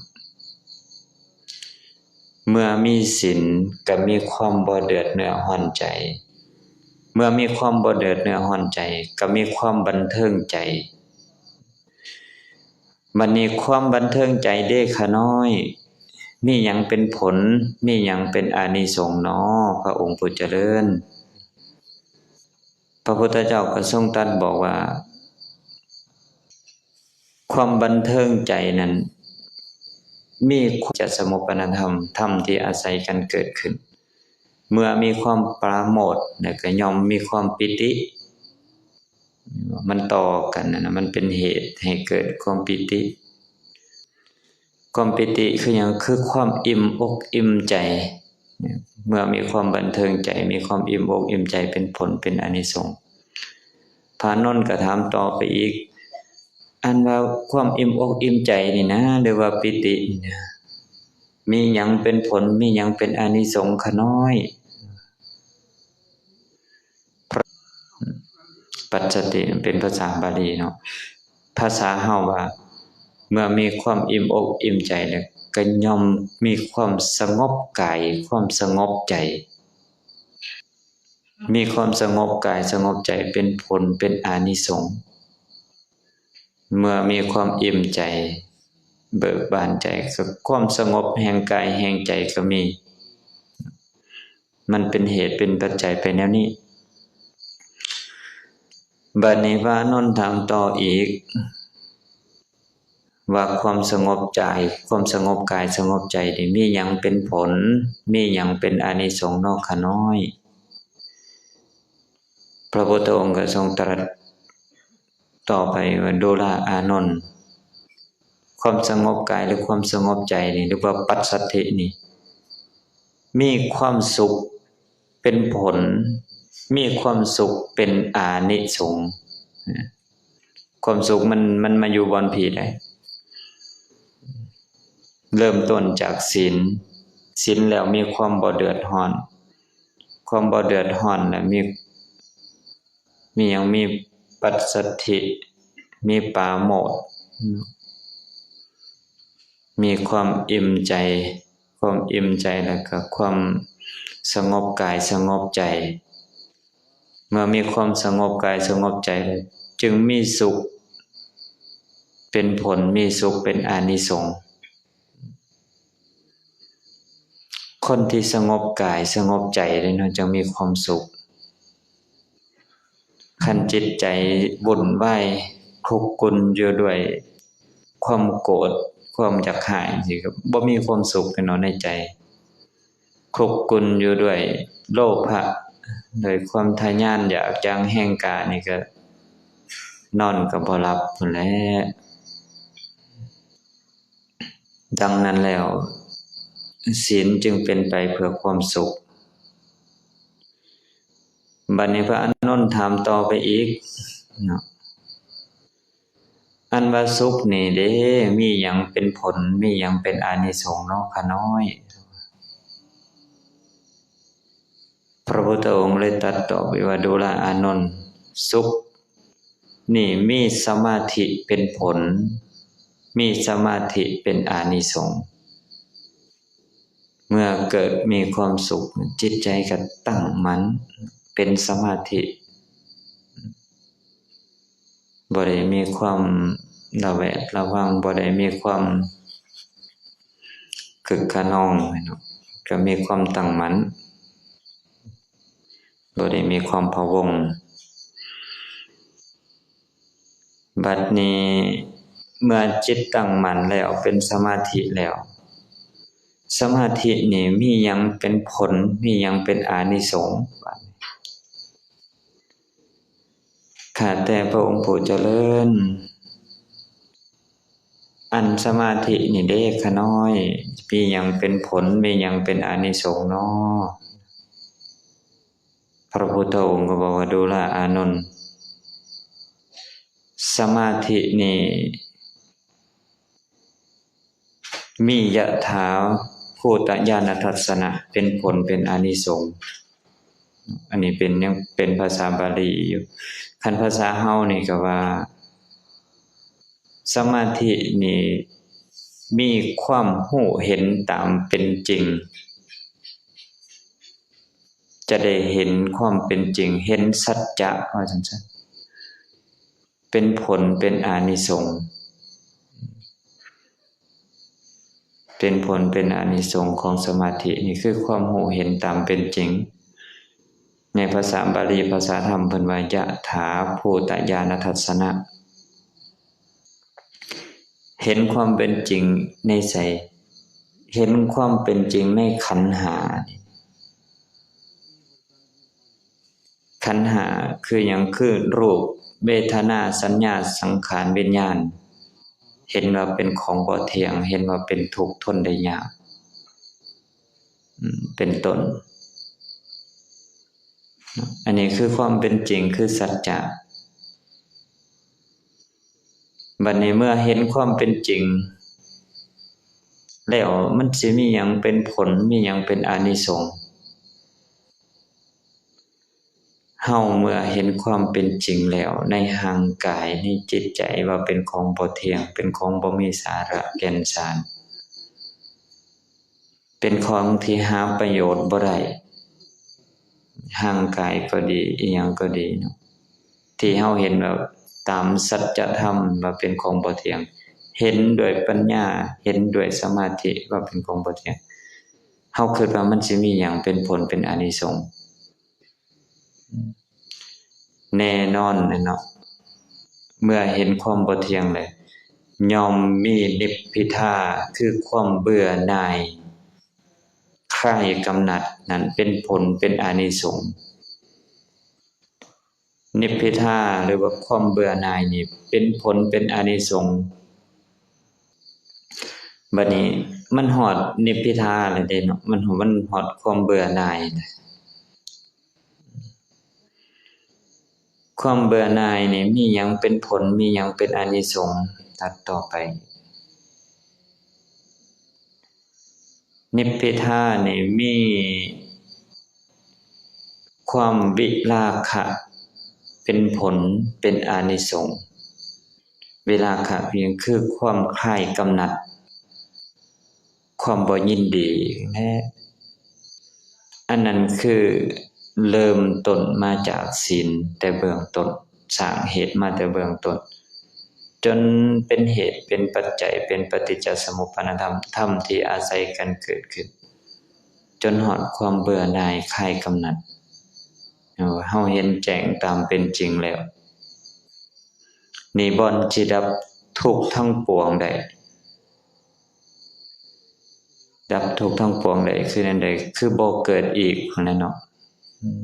ເມື່ອມີສິນກໍມີຄວາມບໍ່ເດືອດເນື້ອຮ້ອນໃຈ, ເມື່ອມີຄວາມບໍ່ເດືອດເນື້ອຮ້ອນໃຈກໍມີຄວາມບັນເທີງໃຈ. ບັດນີ້ຄວາມບັນເທີງໃຈເດ້ຂ້ານ້ອຍ ມີຫຍັງເປັນຜົນ ມີຫຍັງເປັນອານິສົງນໍ ພະອົງຜູ້ຈະເລີນ? ພະພຸດທະເຈົ້າກໍຊົງຕັດບອກວ່າ ຄວາມບັນເທີງໃຈນັ້ນ ມີຄວາມ ຈະສະໝຸດປານະທຳ ທຳທີ່ອາໄສກັນເກີດຂຶ້ນ. ເມື່ອມີຄວາມປາໂມດ ແລ້ວກໍຍ່ອມມີຄວາມປີຕິ, ມັນຕໍ່ກັນນະ ມັນເປັນເຫດໃຫ້ເກີດຄວາມປີຕິ. ຄວາມປີຕິຄືຫຍັງ? ຄືຄວາມອີ່ມອົກອີ່ມໃຈ. ເມື່ອມີຄວາມບັນເທີງໃຈ ມີຄວາມອີ່ມອົກອີ່ມໃຈ ເປັນຜົນເປັນອານິສົງ. ພະອານົນກໍຖາມຕໍ່ໄປອີກ, ອັນວ່າຄວາມອີ່ມອົກອີ່ມໃຈນີ້ນະ ຫຼືວ່າປີຕິນີ້ນະ ມີຫຍັງເປັນຜົນ ມີຫຍັງເປັນອານິສົງຂະນ້ອຍ? ປັດສະຕິ ເປັນພາສາບາລີເນາະ, ພາສາເຮົາວ່າ ເມື່ອມີຄວາມອີ່ມອົກອີ່ມໃຈແລ້ວ ກໍຍ່ອມມີຄວາມສະຫງົບກາຍ ຄວາມສະຫງົບໃຈ. ມີຄວາມສະຫງົບກາຍສະຫງົບໃຈ ເປັນຜົນເປັນອານິສົງ. ເມື່ອມີຄວາມອີ່ມໃຈ ເບີກບານໃຈ ກໍຄວາມສະຫງົບແຫ່ງກາຍແຫ່ງໃຈກໍມີ. ມັນເປັນເຫດເປັນປັດໄຈໄປແນວນີ້. ບັດນີ້ພະອານົນຖາມຕໍ່ອີກວ່າ ຄວາມສະຫງົບໃຈ, ຄວາມສະຫງົບກາຍສະຫງົບໃຈນີ້ ມີຫຍັງເປັນຜົນ, ມີຫຍັງເປັນອານິສົງເນາະຂະນ້ອຍ? ພະພຸດທະອົງກໍຊົງຕລັດຕໍ່ໄປວ່າ ດູລາອານົນ, ຄວາມສະຫງົບກາຍ ຫຼື ຄວາມສະຫງົບໃຈນີ້ ຫຼືວ່າປັດສັດທິນີ້ ມີຄວາມສຸກເປັນຜົນ, ມີຄວາມສຸກເປັນອານິສົງ. ຄວາມສຸກມັນ, ມັນມາຢູ່ບ່ອນພີ້ໃດ? ເລີ່ມຕົ້ນຈາກສິນ, ສິນແລ້ວມີຄວາມບໍ່ເດືອດຮ້ອນ, ຄວາມບໍ່ເດືອດຮ້ອນແລ້ວມີ, ມີຫຍັງ? ມີປັດສັດທິ, ມີປາໂມດ, ມີຄວາມອີ່ມໃຈ, ຄວາມອີ່ມໃຈ ແລ້ວກໍຄວາມສະຫງົບກາຍສະຫງົບໃຈ. ເມື່ອມີຄວາມສະຫງົບກາຍສະຫງົບໃຈແລ້ວ ຈຶ່ງມີສຸກເປັນຜົນ, ມີສຸກເປັນອານິສົງ. ຄົນທີ່ສະຫງົບກາຍສະຫງົບໃຈເດ້ເນາະ ຈັ່ງມີຄວາມສຸກ. ຄັນຈິດໃຈວຸ່ນວາຍ ຄຸກກຸນຢູ່ດ້ວຍຄວາມໂກດ, ຄວາມຢາກຮ້າຍ ຈັ່ງຊີ້ ກໍບໍ່ມີຄວາມສຸກເນາະໃນໃຈ. ຄຸກກຸນຢູ່ດ້ວຍໂລພະ, ດ້ວຍຄວາມທະຍານຢາກຢ່າງແຮງກ້ານີ້ ກໍນອນກໍບໍ່ຫຼັບພຸ້ນແຫຼະ. ດັ່ງນັ້ນແລ້ວ ສິນຈຶ່ງເປັນໄປເພື່ອຄວາມສຸກ. ບັດນີ້ພະອານົນຖາມຕໍ່ໄປອີກເນາະ, ອັນວ່າສຸກນີ້ເດ້ ມີຫຍັງເປັນຜົນ, ມີຫຍັງເປັນອານິສົງເນາະຂະນ້ອຍ? ພະພຸດທະອົງເລີຍຕັດຕອບໄປວ່າ ດູລາອານົນ, ສຸກນີ້ມີສະມາທິເປັນຜົນ, ມີສະມາທິເປັນອານິສົງ. ເມື່ອເກີດມີຄວາມສຸກ, ຈິດໃຈກໍຕັ້ງໝັ້ນເປັນສະມາທິ, ບໍ່ໄດ້ມີຄວາມລະແວດລະວັງ, ບໍ່ໄດ້ມີຄວາມຄຶກຂະນອງເນາະ, ກໍມີຄວາມຕັ້ງໝັ້ນ, ບໍ່ໄດ້ມີຄວາມພະວົງ. ບັດນີ້ເມື່ອຈິດຕັ້ງໝັ້ນແລ້ວ ເປັນສະມາທິແລ້ວ, ສະມາທິນີ້ມີຫຍັງເປັນຜົນ, ມີຫຍັງເປັນອານິສົງ? ຂ້າແຕ່ພະອົງຜູ້ຈະເລີນ, ອັນສະມາທິນີ້ເດ້ຂະນ້ອຍ, ມີຫຍັງເປັນຜົນ, ມີຫຍັງເປັນອານິສົງເນາະ? ພະພຸດທະອົງກໍບອກວ່າ ດູລາອານົນ, ສະມາທິນີ້ ມີຍະຖາພູຕະຍານະທັດສະນະ ເປັນຜົນເປັນອານິສົງ. ອັນນີ້ເປັນ ຍັງເປັນພາສາບາລີຢູ່. ຄັນພາສາເຮົານີ້ກໍວ່າ ສະມາທິນີ້ມີຄວາມຮູ້ເຫັນຕາມເປັນຈິງ, ຈະໄດ້ເຫັນຄວາມເປັນຈິງ, ເຫັນສັດຈະ ວ່າຊັ້ນຊະ. ເປັນຜົນເປັນອານິສົງ, ເປັນຜົນເປັນອານິສົງຂອງສະມາທິນີ້ ຄືຄວາມຮູ້ເຫັນຕາມເປັນຈິງ. ໃນພາສາບາລີ ພາສາທຳ ເພິ່ນວ່າ ຍະຖາພູຕະຍານະທັດສະນະ, ເຫັນຄວາມເປັນຈິງໃນໃສ? ເຫັນຄວາມເປັນຈິງໃນຂັນຫ້ານີ້. ຂັນຫ້າຄືຫຍັງ? ຄືຮູບ, ເວທະນາ, ສັນຍາ, ສັງຂານ, ວິນຍານ, ເຫັນວ່າເປັນຂອງບໍ່ທ່ຽງ, ເຫັນວ່າເປັນທຸກ, ທົນໄດ້ຍາກ, ເປັນຕົ້ນ. ອັນນີ້ຄືຄວາມເປັນຈິງ, ຄືສັດຈະ. ບັດນີ້ເມື່ອເຫັນຄວາມເປັນຈິງແລ້ວ ມັນຊິມີຫຍັງເປັນຜົນ, ມີຫຍັງເປັນອານິສົງ? ເຮົາເມື່ອເຫັນຄວາມເປັນຈິງແລ້ວ ໃນຮ່າງກາຍ, ໃນຈິດໃຈ ວ່າເປັນຂອງບໍ່ທ່ຽງ, ເປັນຂອງບໍ່ມີສາລະແກ່ນສານ, ເປັນຂອງທີ່ຫາປະໂຫຍດບໍ່ໄດ້, ຮ່າງກາຍກໍດີ, ອີ່ຫຍັງກໍດີເນາະ, ທີ່ເຮົາເຫັນແບບຕາມສັດຈະທຳວ່າເປັນຂອງບໍ່ທ່ຽງ, ເຫັນດ້ວຍປັນຍາ, ເຫັນດ້ວຍສະມາທິວ່າເປັນຂອງບໍ່ທ່ຽງ, ເຮົາຄິດວ່າມັນຊິມີຫຍັງເປັນຜົນເປັນອານິສົງ? ແນ່ນອນແຫຼະເນາະ ເມື່ອເຫັນຄວາມບໍ່ທ່ຽງແລ້ວ ຍ່ອມມີນິບພິທາ ຄືຄວາມເບື່ອໜ່າຍ ຄລາຍກຳໜັດນັ້ນເປັນຜົນເປັນອານິສົງ. ນິບພິທາ ຫຼືວ່າຄວາມເບື່ອໜ່າຍນີ້ເປັນຜົນເປັນອານິສົງ. ບັດນີ້ມັນຮອດນິບພິທາແລ້ວເດ້ເນາະ ມັນ ມັນຮອດຄວາມເບື່ອໜ່າຍແລ້ວ. ຄວາມເບື່ອໜ່າຍນີ້ມີຫຍັງເປັນຜົນ ມີຫຍັງເປັນອານິສົງ? ຕັດຕໍ່ໄປ. ນິບພິທານີ້ມີຄວາມວິລາຄະເປັນຜົນເປັນອານິສົງ. ວິລາຄະເປັນຫຍັງ? ຄືຄວາມຄາຍກຳໜັດ ຄວາມບໍ່ຍິນດີແນະ. ອັນນັ້ນຄືເລີ່ມຕົ້ນມາຈາກສິນແຕ່ເບື້ອງຕົ້ນ ສ້າງເຫດມາແຕ່ເບື້ອງຕົ້ນ ຈົນເປັນເຫດເປັນປັດໄຈ ເປັນປະຕິດຈະສະມຸບປານນະທຳ ທຳທີ່ອາໄສກັນເກີດຂຶ້ນ ຈົນຮອດຄວາມເບື່ອໜ່າຍຄາຍກຳໜັດ. ເຮົາເຫັນແຈ້ງຕາມເປັນຈິງແລ້ວ ນີ້ບ່ອນຊິດັບທຸກທັງປວງໄດ້. ດັບທຸກທັງປວງໄດ້ຄືແນວໃດ? ຄືບໍ່ເກີດອີກຫັ້ນແຫຼະເນາະ. ອືມ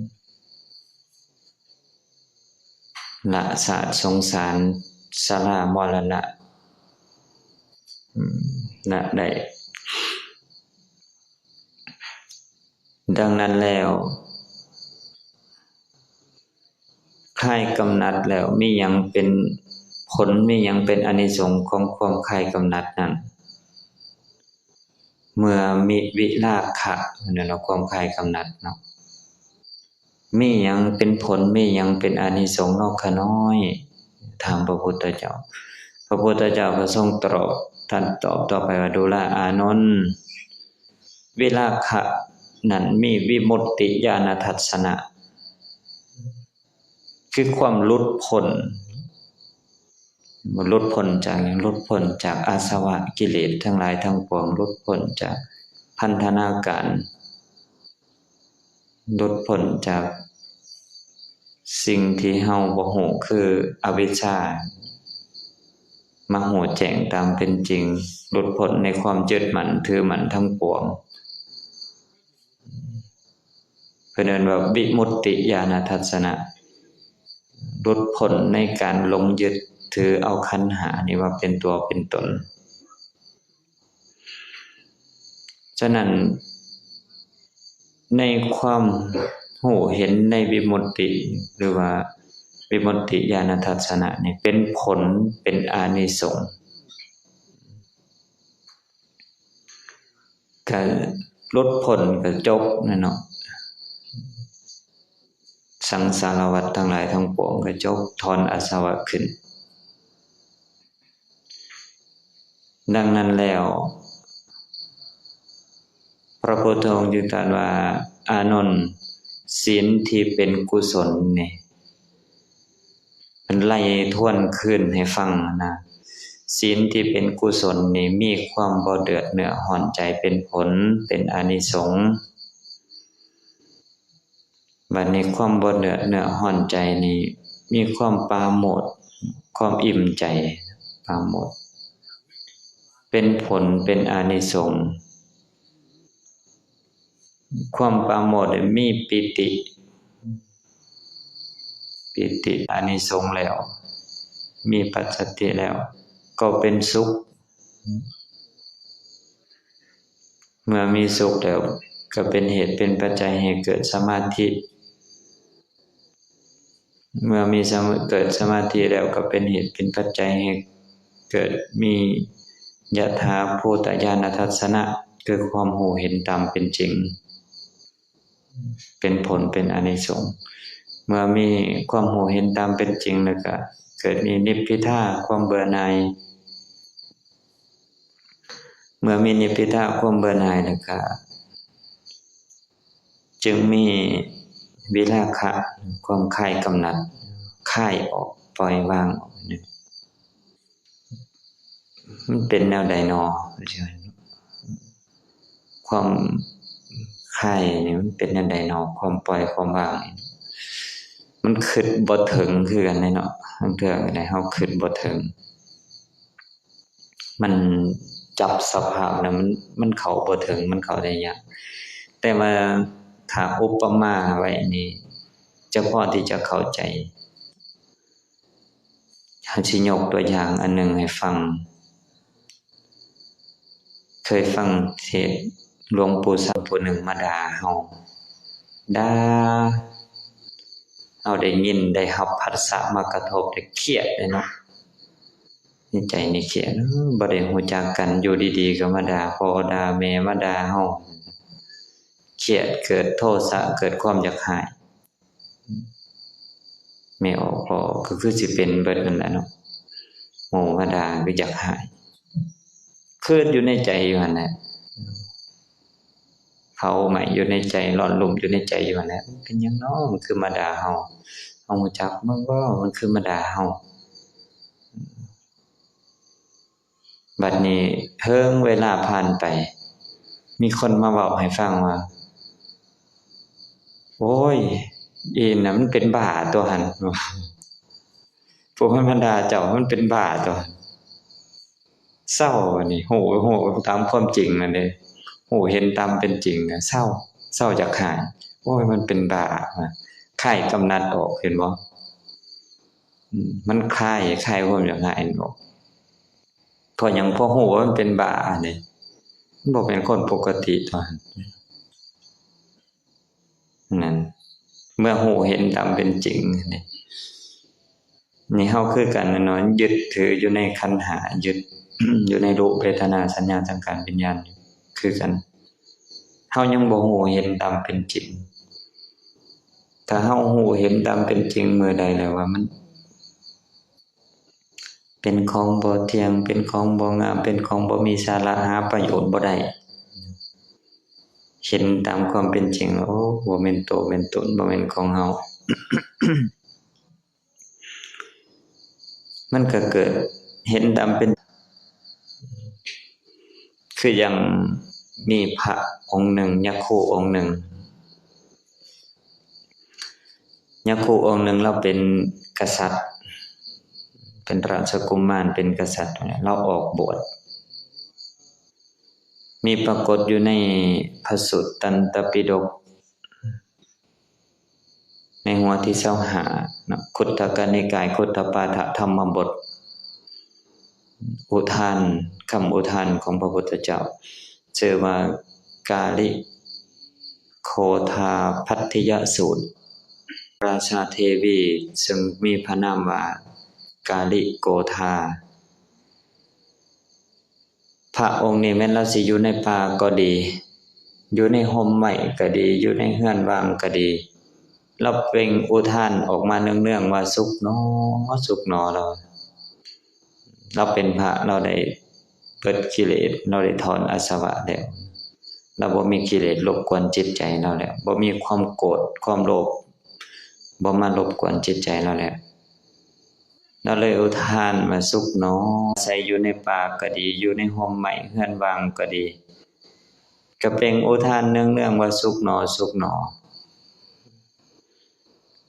ລະຊາດສົງສານ ຊະລາ ມໍລະນະ ອືມ ລະໄດ້. ດັ່ງນັ້ນແລ້ວ ຄາຍກຳໜັດແລ້ວ ມີຫຍັງເປັນຜົນ ມີຫຍັງເປັນອານິສົງຂອງຄວາມຄາຍກຳໜັດນັ້ນ? ເມື່ອມີວິລາຄະ ແມ່ນເນາະ ຄວາມຄາຍກຳໜັດເນາະ ມີຫຍັງເປັນຜົນ ມີຫຍັງເປັນອານິສົງເນາະ ຂ້ານ້ອຍ? ຖາມພະພຸດທະເຈົ້າ. ພະພຸດທະເຈົ້າກໍຊົງຕອບ ທ່ານຕອບຕໍ່ໄປວ່າ ດູລາອານົນ ວິລາຄະນັ້ນມີວິມຸດຕິຍານະທັດສະນະ ຄືຄວາມຫຼຸດພົ້ນ. ຫຼຸດພົ້ນຈາກຫຍັງ? ຫຼຸດພົ້ນຈາກອາສະວະກິເລດທັງຫຼາຍທັງປວງ, ຫຼຸດພົ້ນຈາກພັນທະນາການ, ຫຼຸດພົ້ນຈາກສິ່ງທີ່ເຮົາບໍ່ຮູ້ ຄືອະວິຊຊາ, ມາຮູ້ແຈ້ງຕາມເປັນຈິງ, ຫຼຸດພົ້ນໃນຄວາມຍຶດໝັ້ນຖືໝັ້ນທັງປວງ. ເພິ່ນເອີ້ນວ່າວິມຸດຕິຍານະທັດສະນະ, ຫຼຸດພົ້ນໃນການຫຼົງຍຶດຖືເອົາຂັນຫ້ານີ້ວ່າເປັນຕົວເປັນຕົນ. ສະນັ້ນ ໃນຄວາມຮູ້ເຫັນໃນວິມຸດຕິ ຫຼືວ່າວິມຸດຕິຍານະທັດສະນະນີ້ ເປັນຜົນ ເປັນອານິສົງ. ກະຫຼຸດພົ້ນກະຈົບແລ້ວເນາະ, ສັງສາລະວັດທັງຫຼາຍທັງປວງກະຈົບ, ຖອນອາສະວະຂຶ້ນ. ດັ່ງນັ້ນແລ້ວ ພະພຸດທະອົງຈຶ່ງຕລັດວ່າ ອານົນ, ສິນທີ່ເປັນກຸສົນນີ້ ເພິ່ນໄລ່ທວນຄືນໃຫ້ຟັງນະ, ສິນທີ່ເປັນກຸສົນນີ້ມີຄວາມບໍ່ເດືອດເນື້ອຮ້ອນໃຈເປັນຜົນ ເປັນອານິສົງ. ບັດນີ້ຄວາມບໍ່ເດືອດເນື້ອຮ້ອນໃຈນີ້ ມີຄວາມປາໂມດ, ຄວາມອີ່ມໃຈ, ປາໂມດ ເປັນຜົນ ເປັນອານິສົງ. ຄວາມປາໂມດມີປີຕິ, ປີຕິອານິສົງແລ້ວ, ມີປັດສະຕິແລ້ວ ກໍເປັນສຸກ. ເມື່ອມີສຸກແລ້ວ ກໍເປັນເຫດເປັນປັດໄຈໃຫ້ເກີດສະມາທິ, ເມື່ອມີສະມາ ເກີດສະມາທິແລ້ວ ກໍເປັນເຫດເປັນປັດໄຈໃຫ້ເກີດມີຍະຖາພູດຕະຍານະທັດສະນະ ຄືຄວາມຮູ້ເຫັນຕາມເປັນຈິງ ເປັນຜົນເປັນອານິສົງ. ເມື່ອມີຄວາມຮູ້ເຫັນຕາມເປັນຈິງແລ້ວ ກໍເກີດມີນິບພິທາ ຄວາມເບື່ອໜ່າຍ. ເມື່ອມີນິບພິທາ ຄວາມເບື່ອໜ່າຍແລ້ວກະ ຈຶ່ງມີວິລາຄະ ຄວາມຄາຍກຳໜັດ ຄາຍອອກ ປ່ອຍວາງອອກ. ມັນເປັນແນວໃດນໍ? ຄວາມ ຄາຍນີ້ມັນເປັນແນວໃດເນາະ? ຄວາມປ່ອຍຄວາມວາງນີ້ ມັນຄິດບໍ່ເຖິງຄືກັນເດ້ເນາະ. ບາງເທື່ອກໍໄດ້ ເຮົາຄິດບໍ່ເຖິງ ມັນຈັບສະພາບແລ້ວ ມັນ ມັນເຂົ້າບໍ່ເຖິງ ມັນເຂົ້າໄດ້ຍາກ. ແຕ່ວ່າຖ້າອຸປະມາໄວ້ນີ້ ຈະພໍທີ່ຈະເຂົ້າໃຈ. ເຮົາຊິຍົກຕົວຢ່າງອັນໜຶ່ງໃຫ້ຟັງ. ເຄີຍຟັງເທດຫຼວງປູ່ຊາມຜູ້ໜຶ່ງມາດ່າເຮົາ ດ່າ ເຮົາໄດ້ຍິນ ໄດ້ຮັບພັດສະມາກະທົບ ໄດ້ຄຽດເດ້ເນາະ. ໃນໃຈນີ້ຄຽດ ບໍ່ໄດ້ຮູ້ຈັກກັນ ຢູ່ດີໆກໍມາດ່າພໍ່ດ່າແມ່ ມາດ່າເຮົາ. ຄຽດ ເກີດໂທສະ ເກີດຄວາມຢາກຮ້າຍ. ແມ່ອອກພໍ່ອອກ ກໍຄືຊິເປັນເບິດນັ້ນແຫຼະເນາະ. ໝູ່ມາດ່າຄືຢາກຮ້າຍ ຄືຢູ່ໃນໃຈຢູ່ຫັ້ນແຫຼະ ເຜົາໄໝ້ຢູ່ໃນໃຈ ຮ້ອນລຸ້ມຢູ່ໃນໃຈຢູ່ຫັ້ນແຫຼະ. ມັນເປັນຫຍັງເນາະ ມັນຄືມາດ່າເຮົາ? ເຮົາຮູ້ຈັກມັນບໍ່? ມັນຄືມາດ່າເຮົາ? ບັດນີ້ເຖິງເວລາຜ່ານໄປ ມີຄົນມາເວົ້າໃຫ້ຟັງວ່າ ໂອ້ຍ ອີນນະມັນເປັນບ້າຕົວຫັ້ນ ຜູ້ມັນມາດ່າເຈົ້າມັນເປັນບ້າຕົວ. ເຊົາ ບັດນີ້ ຮູ້ ຮູ້ຕາມຄວາມຈິງນັ້ນເດ້ ຮູ້ເຫັນຕາມເປັນຈິງນະ ເຊົາ ເຊົາຢາກຮ້າຍ. ໂອ້ຍ ມັນເປັນບ້າ ຄາຍກຳນັດອອກ ເຫັນບໍ່? ອືມ ມັນຄາຍ ຄາຍຄວາມຢາກຮ້າຍອອກ. ເພາະຫຍັງ? ເພາະຮູ້ວ່າມັນເປັນບ້າເດ້ ມັນບໍ່ແມ່ນຄົນປົກກະຕິຕົວະ ນັ້ນ ເມື່ອຮູ້ເຫັນຕາມເປັນຈິງນີ້ ນີ້ເຮົາຄືກັນເນາະ ຍຶດຖືຢູ່ໃນຂັນຫ້າ ຍຶດຢູ່ໃນຮູບ ເວທະນາ ສັນຍາ ສັງຂານ ວິນຍານ ຄືກັນ. ເຮົາຍັງບໍ່ຮູ້ເຫັນຕາມເປັນຈິງ. ຖ້າເຮົາຮູ້ເຫັນຕາມເປັນຈິງມື້ໃດແລ້ວວ່າມັນ ເປັນຂອງບໍ່ທ່ຽງ ເປັນຂອງບໍ່ງາມ ເປັນຂອງບໍ່ມີສາລະ ຫາປະໂຫຍດບໍ່ໄດ້ ເຫັນຕາມຄວາມເປັນຈິງ ໂອ້ ບໍ່ແມ່ນໂຕແມ່ນຕົນ ບໍ່ແມ່ນຂອງເຮົາ ມັນກໍເກີດເຫັນຕາມເປັນ ຄືຢ່າງມີພະອົງໜຶ່ງ ຍະໂຄອົງໜຶ່ງ ຍະໂຄອົງໜຶ່ງ ລາວເປັນກະສັດ ເປັນລາຊະກຸມານ ເປັນກະສັດ ລາວອອກບວດ ມີປາກົດຢູ່ໃນພະສຸດຕັນຕະປິດົກ ໃນຫົວທີຊາວຫ້າເນາະ ຄຸດທະກະນິກາຍ ຄຸດທະປາຖະ ທຳມະບົດ ອຸທານ ຄຳອຸທານຂອງພະພຸດທະເຈົ້າ ຊື່ວ່າ ກາລິໂຄທາພັດທິຍະສູດ ລາຊາເທວີ ເຊິ່ງມີພະນາມວ່າ ກາລິໂກທາ. ພະອົງນີ້ແມ່ນລາວຊິຢູ່ໃນປ່າກໍດີ ຢູ່ໃນຮົ່ມໄມ້ກໍດີ ຢູ່ໃນເຮືອນວ່າງກໍດີ ລາວເປັ່ງອຸທານອອກມາເນື່ອງໆວ່າ ສຸກໜໍ ສຸກໜໍ ລາວ ລາວເປັນພະ ລາວໄດ້ເບິດກິເລດ ລາວໄດ້ຖອນອາສະວະແລ້ວ ລາວບໍ່ມີກິເລດລົບກວນຈິດໃຈລາວແລ້ວ ບໍ່ມີຄວາມໂກດ ຄວາມໂລບ ບໍ່ມາລົບກວນຈິດໃຈລາວແລ້ວ. ລາວເລີຍອຸທານວ່າ ສຸກໜໍ ອາໄສຢູ່ໃນປ່າກໍດີ ຢູ່ໃນຮົ່ມໄມ້ເຮືອນວ່າງກໍດີ ກະເປັ່ງອຸທານເນື່ອງໆວ່າ ສຸກໜໍ ສຸກໜໍ.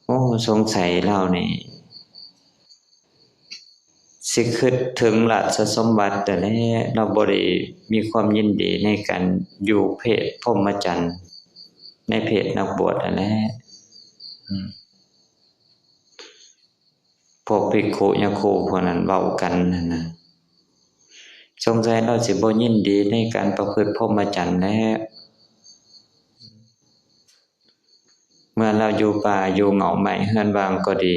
ໂອ້ ສົງໄສລາວນີ້ຊິຄິດເຖິງລາຊະສົມບັດແທ້ແຫຼະ ລາວບໍ່ໄດ້ມີຄວາມຍິນດີໃນການຢູ່ເພດພົມມະຈັນ ໃນເພດນັກບວດຫັ້ນແຫຼະ. ອືມ ພວກພິກຂຸຍະໂຄພວກນັ້ນເວົ້າກັນຫັ້ນນະ ສົງໄສລາວຊິບໍ່ຍິນດີໃນການປະພຶດພົມມະຈັນແຫຼະ. ເມື່ອລາວຢູ່ປ່າຢູ່ເຫງົ້າໄມ້ເຮືອນວ່າງກໍດີ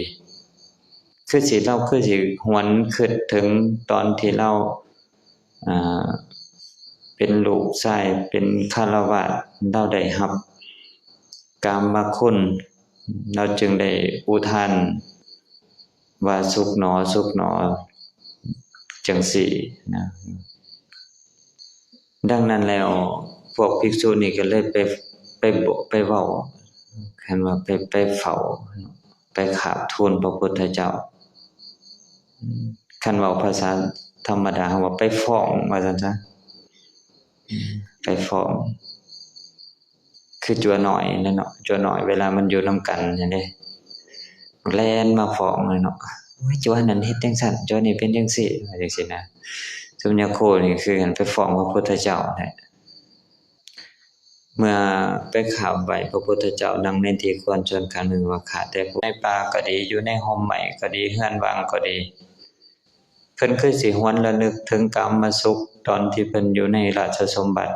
ຄືຊິ ລາວຄືຊິຫວນຄິດເຖິງຕອນທີ່ລາວ ອ່າ ເປັນລູກຊາຍ ເປັນຄາລະວາດ ລາວໄດ້ຮັບກາມມະຄຸນ ລາວຈຶ່ງໄດ້ອຸທານວ່າ ສຸກໜໍ ສຸກໜໍ ຈັ່ງຊີ້ນະ. ດັ່ງນັ້ນແລ້ວ ພວກພິກສຸນີ້ກໍເລີຍໄປ ໄປບອກ ໄປເວົ້າ ຄັນວ່າໄປ ໄປເຝົ້າ ໄປຂາບທູນພະພຸດທະເຈົ້າ ຄັນເວົ້າພາສາທຳມະດາ ເຮົາວ່າໄປຟ້ອງ ວ່າຊັ້ນຊະ ໄປຟ້ອງ. ຄືຈົວນ້ອຍນັ້ນເນາະ, ຈົວນ້ອຍເວລາມັນຢູ່ນຳກັນຫັ້ນເດ້ ແລ່ນມາຟ້ອງເລີຍເນາະ, ໂອ້ຍ ຈົວນັ້ນເຮັດຈັ່ງຊັ້ນ ຈົວນີ້ເປັນຈັ່ງຊີ້ ວ່າຈັ່ງຊີ້ນະ. ສຸມຍາໂຄນີ້ຄືກັນ ໄປຟ້ອງພະພຸດທະເຈົ້າແທ້. ເມື່ອໄປຂາບໄຫວ້ພະພຸດທະເຈົ້າ ນັ່ງໃນທີ່ຄວນສ່ວນຂ້າງໜຶ່ງວ່າ ຂ້າແຕ່ພະ ໃນປ່າກໍດີ ຢູ່ໃນຮົ່ມໄມ້ກໍດີ ເຮືອນວ່າງກໍດີ ເພິ່ນຄືຊິຫວນລະນຶກເຖິງກາມະສຸກ ຕອນທີ່ເພິ່ນຢູ່ໃນລາຊະສົມບັດ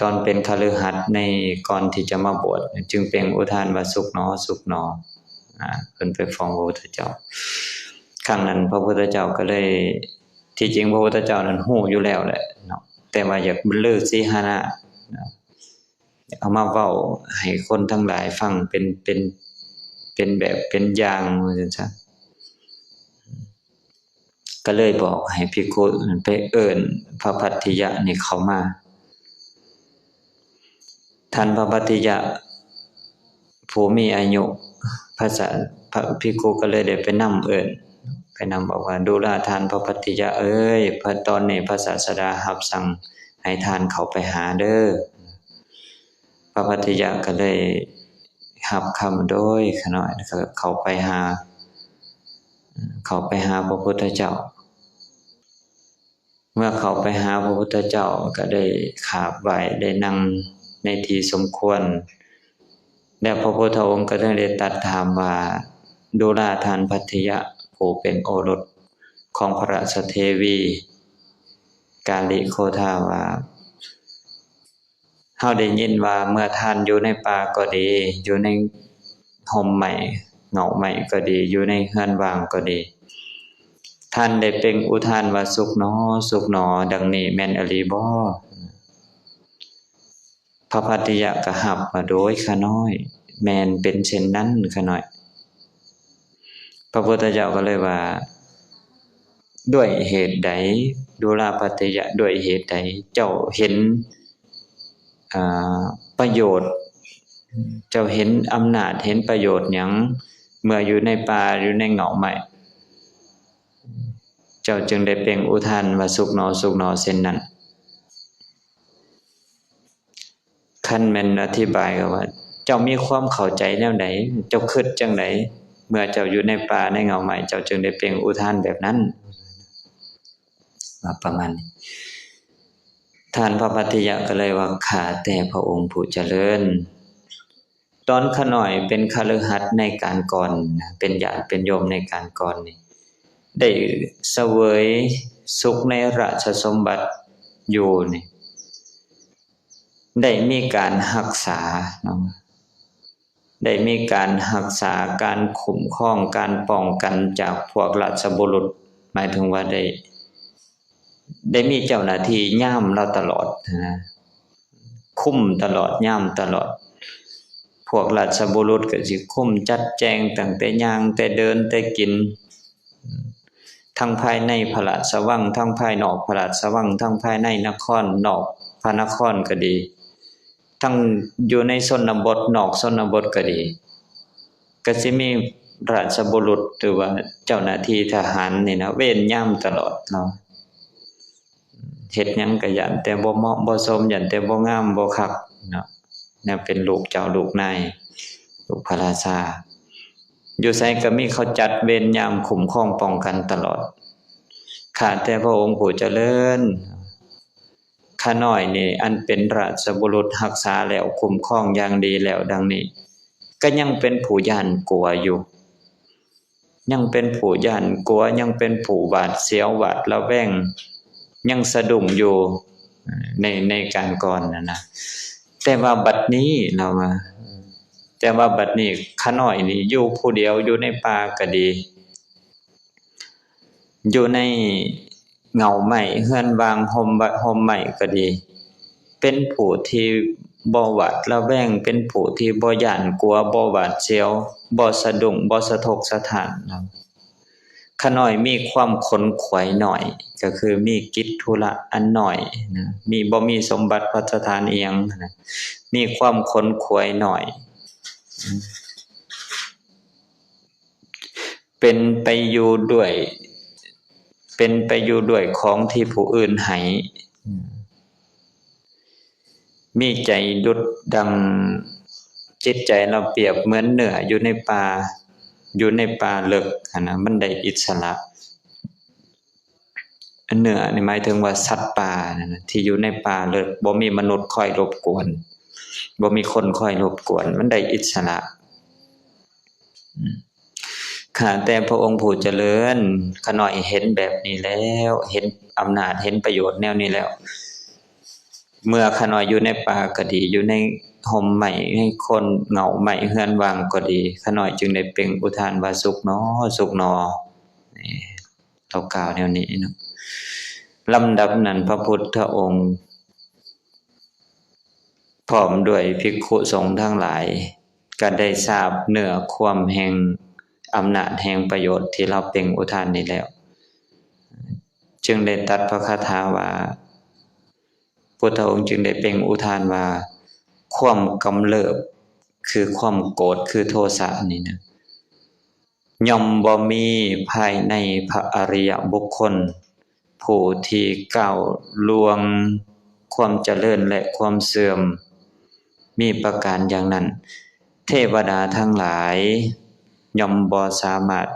ຕອນເປັນຄະລືຫັດໃນ ກ່ອນທີ່ຈະມາບວດ ຈຶ່ງເປັ່ງອຸທານວ່າ ສຸກໜໍ ສຸກໜໍ. ອາ ເພິ່ນໄປຟ້ອງພະພຸດທະເຈົ້າ. ຄັ້ງນັ້ນພະພຸດທະເຈົ້າກໍເລີຍ ທີ່ຈິງພະພຸດທະເຈົ້ານັ້ນຮູ້ຢູ່ແລ້ວແຫຼະເນາະ, ແຕ່ວ່າຢາກລືສີຫານະເນາະ ເອົາມາເວົ້າໃຫ້ຄົນທັງຫຼາຍຟັງເປັນ ເປັນ ເປັນແບບເປັນຢ່າງ ວ່າຊັ້ນຊະ. ກໍເລີຍບອກໃຫ້ພິກຂຸໄປເອີ້ນພະພັດທິຍະນີ້ເຂົ້າມາ. ທ່ານພະພັດທິຍະຜູ້ມີອາຍຸ ພະສາ ພະ ພິກຂຸກໍເລີຍໄດ້ໄປນຳເອີ້ນ ໄປນຳບອກວ່າ ດູລາທ່ານພະພັດທິຍະເອີຍ ພະ ຕອນນີ້ພະສາສະດາຮັບສັ່ງໃຫ້ທ່ານເຂົ້າໄປຫາເດີ. ພະພັດທິຍະກໍເລີຍຮັບຄຳ ໂດຍ ຂ້ານ້ອຍ ກໍເຂົ້າໄປຫາ ເຂົ້າໄປຫາພະພຸດທະເຈົ້າ. ເມື່ອເຂົ້າໄປຫາພະພຸດທະເຈົ້າ ກໍໄດ້ຂາບໄຫວ້ ໄດ້ນັ່ງໃນທີ່ສົມຄວນ ແລ້ວພະພຸດທະອົງກໍຈຶ່ງໄດ້ຕັດຖາມວ່າ ດູລາທ່ານພັດທິຍະ ຜູ້ເປັນໂອລົດຂອງພະລາຊະເທວີ ກາລິໂຄທາ ວ່າ ເຮົາໄດ້ຍິນວ່າເມື່ອທ່ານຢູ່ໃນປ່າກໍດີ ຢູ່ໃນຮົ່ມໄມ້ເຫງົ້າໄມ້ກໍດີ ຢູ່ໃນເຮືອນວ່າງກໍດີ ທ່ານໄດ້ເປັ່ງອຸທານວ່າ ສຸກໜໍ ສຸກໜໍ ດັ່ງນີ້ແມ່ນອີ່ຫຼີບໍ? ພະພັດທິຍະກໍຮັບວ່າ ໂດຍ ຂ້ານ້ອຍ ແມ່ນເປັນເຊັ່ນນັ້ນ ຂ້ານ້ອຍ. ພະພຸດທະເຈົ້າກໍເລີຍວ່າ ດ້ວຍເຫດໃດ ດູລາພັດທິຍະ ດ້ວຍເຫດໃດ ເຈົ້າເຫັນ ອ່າ ປະໂຫຍດ ເຈົ້າເຫັນອຳນາດ ເຫັນປະໂຫຍດຫຍັງ ເມື່ອຢູ່ໃນປ່າ ຢູ່ໃນເຫງົ້າໄມ້ ເຈົ້າຈຶ່ງໄດ້ເປັ່ງອຸທານວ່າ ສຸກໜໍ ສຸກໜໍ ເຊັ່ນນັ້ນ? ຄັນແມ່ນອະທິບາຍກໍວ່າ ເຈົ້າມີຄວາມເຂົ້າໃຈແນວໃດ? ເຈົ້າຄິດຈັ່ງໃດ? ເມື່ອເຈົ້າຢູ່ໃນປ່າໃນເຫງົ້າໄມ້ ເຈົ້າຈຶ່ງໄດ້ເປັ່ງອຸທານແບບນັ້ນ? ວ່າປະມານນີ້. ທ່ານພະພັດທິຍະກໍເລີຍວ່າ ຂ້າແຕ່ພະອົງຜູ້ຈະເລີນ, ຕອນຂ້ານ້ອຍເປັນຄະລືຫັດໃນການກ່ອນ, ເປັນຍາດເປັນໂຍມໃນການກ່ອນນີ້ ໄດ້ສະເຫວີຍສຸກໃນລາຊະສົມບັດຢູ່ນີ້ ໄດ້ມີການຮັກສາເນາະ, ໄດ້ມີການຮັກສາ ການຄຸ້ມຄອງ ການປ້ອງກັນຈາກພວກລາຊະບຸລຸດ, ໝາຍເຖິງວ່າໄດ້ ໄດ້ມີເຈົ້າໜ້າທີ່ຍາມລາວຕະຫຼອດນະ, ຄຸມຕະຫຼອດ ຍາມຕະຫຼອດ. ພວກລາຊະບຸລຸດກໍຊິຄຸມຈັດແຈງຕັ້ງແຕ່ຍ່າງ ແຕ່ເດີນ ແຕ່ກິນ ທັງພາຍໃນພະລາຊະວັງ ທັງພາຍນອກພະລາຊະວັງ ທັງພາຍໃນນະຄອນ ນອກພະນະຄອນກໍດີ ທັງຢູ່ໃນຊົນນະບົດ ນອກຊົນນະບົດກໍດີ ກໍຊິມີລາຊະບຸລຸດ ຫຼືວ່າເຈົ້າໜ້າທີ່ທະຫານນີ້ນະ ເວນຍາມຕະຫຼອດເນາະ. ເຮັດຫຍັງກໍຢ້ານແຕ່ບໍ່ເໝາະບໍ່ສົມ ຢ້ານແຕ່ບໍ່ງາມບໍ່ຄັກເນາະ, ແນວເປັນລູກເຈົ້າລູກນາຍ ລູກພະລາຊາ ຢູ່ໃສກໍມີເຂົາຈັດເວນຍາມຄຸ້ມຄອງປ້ອງກັນຕະຫຼອດ. ຂ້າແຕ່ພະອົງຜູ້ຈະເລີນ, ຂ້ານ້ອຍນີ້ ອັນເປັນລາຊະບຸລຸດຮັກສາແລ້ວ ຄຸ້ມຄອງຢ່າງດີແລ້ວ ດັ່ງນີ້ ກໍຍັງເປັນຜູ້ຢ້ານກົວຢູ່. ຍັງເປັນຜູ້ຢ້ານກົວ ຍັງເປັນຜູ້ຫວາດສຽວຫວາດລະແວງ ຍັງສະດຸ້ງຢູ່ໃນ ໃນການກ່ອນນັ້ນນະ. ແຕ່ວ່າບັດນີ້ ລາວວ່າ ແຕ່ວ່າບັດນີ້ຂ້ານ້ອຍນີ້ຢູ່ຜູ້ດຽວ ຢູ່ໃນປ່າກໍດີ ຢູ່ໃນເຫງົ້າໄມ້ ເຮືອນວ່າງ ຮົ່ມ ຮົ່ມໄມ້ກໍດີ ເປັນຜູ້ທີ່ບໍ່ຫວາດລະແວງ ເປັນຜູ້ທີ່ບໍ່ຢ້ານກົວ ບໍ່ຫວາດສຽວ ບໍ່ສະດຸ້ງ ບໍ່ສະທົກສະທ້ານ. ຂ້ານ້ອຍມີຄວາມຂົນຂວາຍໜ້ອຍ ກໍຄືມີກິດທຸລະອັນໜ້ອຍນະ, ມີ ບໍ່ມີສົມບັດພັດສະຖານອີ່ຫຍັງນະ, ມີຄວາມຂົນຂວາຍໜ້ອຍ. ເປັນໄປຢູ່ດ້ວຍ ເປັນໄປຢູ່ດ້ວຍຂອງທີ່ຜູ້ອື່ນໃຫ້. ມີໃຈດຸດດັ່ງ ຈິດໃຈລາວປຽບເໝືອນເນື້ອຢູ່ໃນປ່າ ຢູ່ໃນປ່າເລິກຫັ້ນນະ ມັນໄດ້ອິດສະຫຼະ. ເນື້ອນີ້ໝາຍເຖິງວ່າສັດປ່ານັ້ນນະ ທີ່ຢູ່ໃນປ່າເລິກ ບໍ່ມີມະນຸດຄອຍລົບກວນ ບໍ່ມີຄົນຄອຍລົບກວນ ມັນໄດ້ອິດສະຫຼະ. ອືມ ຂ້າແຕ່ພະອົງຜູ້ຈະເລີນ, ຂ້ານ້ອຍເຫັນແບບນີ້ແລ້ວ, ເຫັນອຳນາດ, ເຫັນປະໂຫຍດແນວນີ້ແລ້ວ, ເມື່ອຂ້ານ້ອຍຢູ່ໃນປ່າກໍດີ, ຢູ່ໃນຮົ່ມໄມ້, ໃນໂຄນເຫງົ້າໄມ້, ເຮືອນວ່າງກໍດີ, ຂ້ານ້ອຍຈຶ່ງໄດ້ເປັ່ງອຸທານວ່າ ສຸກໜໍ, ສຸກໜໍ. ນີ້ ລາວກ່າວແນວນີ້ເນາະ. ລຳດັບນັ້ນ ພະພຸດທະອົງ ພ້ອມດ້ວຍພິກຂຸສົງທັງຫຼາຍ ກໍໄດ້ຊາບເນື້ອຄວາມແຫ່ງອຳນາດແຫ່ງປະໂຫຍດທີ່ລາວເປັ່ງອຸທານນີ້ແລ້ວ ຈຶ່ງໄດ້ຕັດພະຄາຖາວ່າ ພຸດທະອົງຈຶ່ງໄດ້ເປັ່ງອຸທານວ່າ ຄວາມກຳເລີບ ຄືຄວາມໂກດ ຄືໂທສະນີ້ນະ ຍ່ອມບໍ່ມີພາຍໃນພະອະລິຍະບຸກຄົນ ຜູ້ທີ່ກ້າວລ່ວງຄວາມຈະເລີນ ແລະ ຄວາມເສື່ອມ ມີປະການຢ່າງນັ້ນ ເທວະດາທັງຫຼາຍຍ່ອມບໍ່ສາມາດ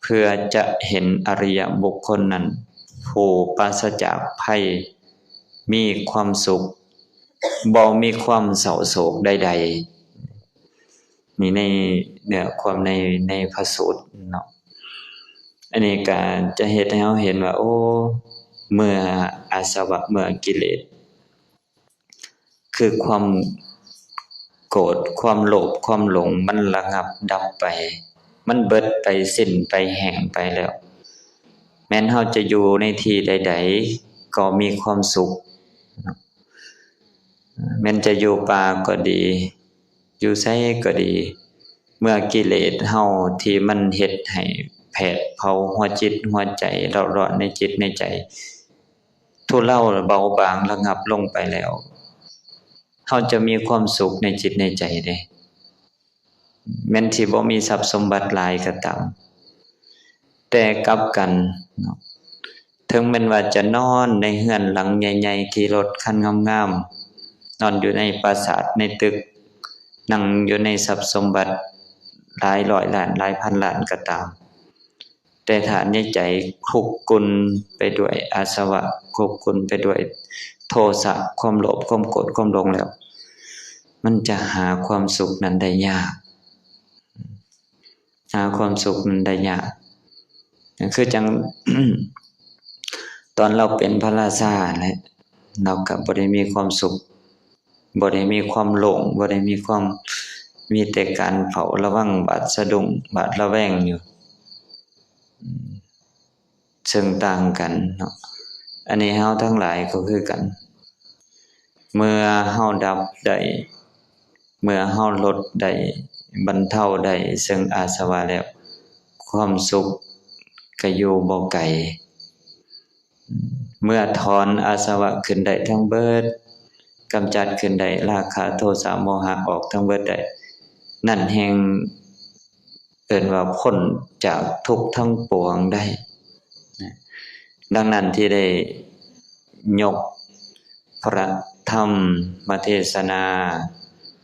ເພື່ອຈະເຫັນອະລິຍະບຸກຄົນນັ້ນ ຜູ້ປາສະຈາກໄພ ມີຄວາມສຸກ ບໍ່ມີຄວາມເສົ້າໂສກໃດໆ. ນີ້ໃນເນື້ອຄວາມໃນ ໃນພະສູດເນາະ. ອັນນີ້ກະຈະເຮັດໃຫ້ເຮົາເຫັນວ່າ ໂອ້ ເມື່ອອາສະວະ ເມື່ອກິເລດ ຄືຄວາມໂກດ ຄວາມໂລບ ຄວາມຫຼົງ ມັນລະງັບດັບໄປ ມັນເບິດໄປ ສິ້ນໄປ ແຫ້ງໄປແລ້ວ ແມ່ນເຮົາຈະຢູ່ໃນທີ່ໃດໆ ກໍມີຄວາມສຸກ. ແມ່ນຈະຢູ່ປ່າກໍດີ ຢູ່ໃສກໍດີ ເມື່ອກິເລດເຮົາທີ່ມັນເຮັດໃຫ້ແຜດເຜົາຫົວຈິດຫົວໃຈ ເລາະລ້ອນໃນຈິດໃນໃຈ ທຸເລົາເບົາບາງລະງັບລົງໄປແລ້ວ ເຮົາຈະມີຄວາມສຸກໃນຈິດໃນໃຈເດ້. ແມ່ນຊິບໍ່ມີຊັບສົມບັດຫຼາຍກໍຕາມ ແຕ່ກັບກັນເນາະ ເຖິງແມ່ນວ່າຈະນອນໃນເຮືອນຫຼັງໃຫຍ່ໆ ຂີ່ລົດຄັນງາມໆ ນອນຢູ່ໃນປາສາດໃນຕຶກ ນັ່ງຢູ່ໃນຊັບສົມບັດຫຼາຍຮ້ອຍລ້ານ ຫຼາຍພັນລ້ານກໍຕາມ ແຕ່ຖ້າໃນໃຈຄຸກກຸນໄປດ້ວຍອາສະວະ ຄຸກກຸນໄປດ້ວຍໂທສະ ຄວາມໂລບ ຄວາມໂກດ ຄວາມຫຼົງແລ້ວ ມັນຈະຫາຄວາມສຸກນັ້ນໄດ້ຍາກ ຫາຄວາມສຸກນັ້ນໄດ້ຍາກ. ຄືຈັ່ງ ຕອນລາວເປັນພະລາຊາແຫຼະ ລາວກໍບໍ່ໄດ້ມີຄວາມສຸກ ບໍ່ໄດ້ມີຄວາມໂລ່ງ ບໍ່ໄດ້ມີຄວາມ ມີແຕ່ການເຝົ້າລະວັງ ຫວາດສະດຸ້ງ ຫວາດລະແວງຢູ່ ອືມ ເຊິ່ງຕ່າງກັນເນາະ. ອັນນີ້ເຮົາທັງຫຼາຍກໍຄືກັນ ເມື່ອເຮົາດັບໄດ້ ເມື່ອເຮົາລົດໄດ້ ບັນເທົາໄດ້ເຊິ່ງອາສະວະແລ້ວ ຄວາມສຸກກໍຢູ່ບໍ່ໄກ. ເມື່ອຖອນອາສະວະຂຶ້ນໄດ້ທັງເບິດ ກຳຈັດຂຶ້ນໄດ້ລາຄະ ໂທສະ ໂມຫະອອກທັງເບິດໄດ້ ນັ້ນແຮ່ງເອີ້ນວ່າພົ້ນຈາກທຸກທັງປວງໄດ້. ດັ່ງນັ້ນທີ່ໄດ້ຍົກພະທຳມະເທສະນາ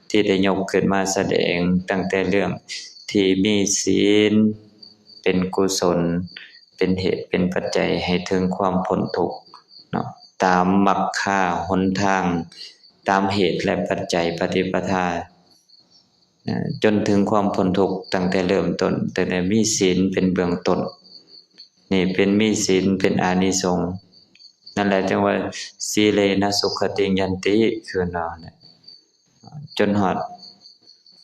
ທີ່ໄດ້ຍົກຂຶ້ນມາສະແດງຕັ້ງແຕ່ເລື່ອງທີ່ມີສິນເປັນກຸສົນ ເປັນເຫດເປັນປັດໄຈໃຫ້ເຖິງຄວາມພົ້ນທຸກເນາະ ຕາມມັກຄາຫົນທາງ ຕາມເຫດ ແລະ ປັດໄຈ ປະຕິປະທາ ເອີ່ ຈົນເຖິງຄວາມພົ້ນທຸກຕັ້ງແຕ່ເລີ່ມຕົ້ນ ຕັ້ງແຕ່ມີສິນເປັນເບື້ອງຕົ້ນ ນີ້ເປັນ ມີສິນເປັນອານິສົງ ນັ້ນແຫຼະຈຶ່ງວ່າ ສີເລນະສຸຂະຕິງຍັນຕິ ຄືເນາະ ຈົນຮອດ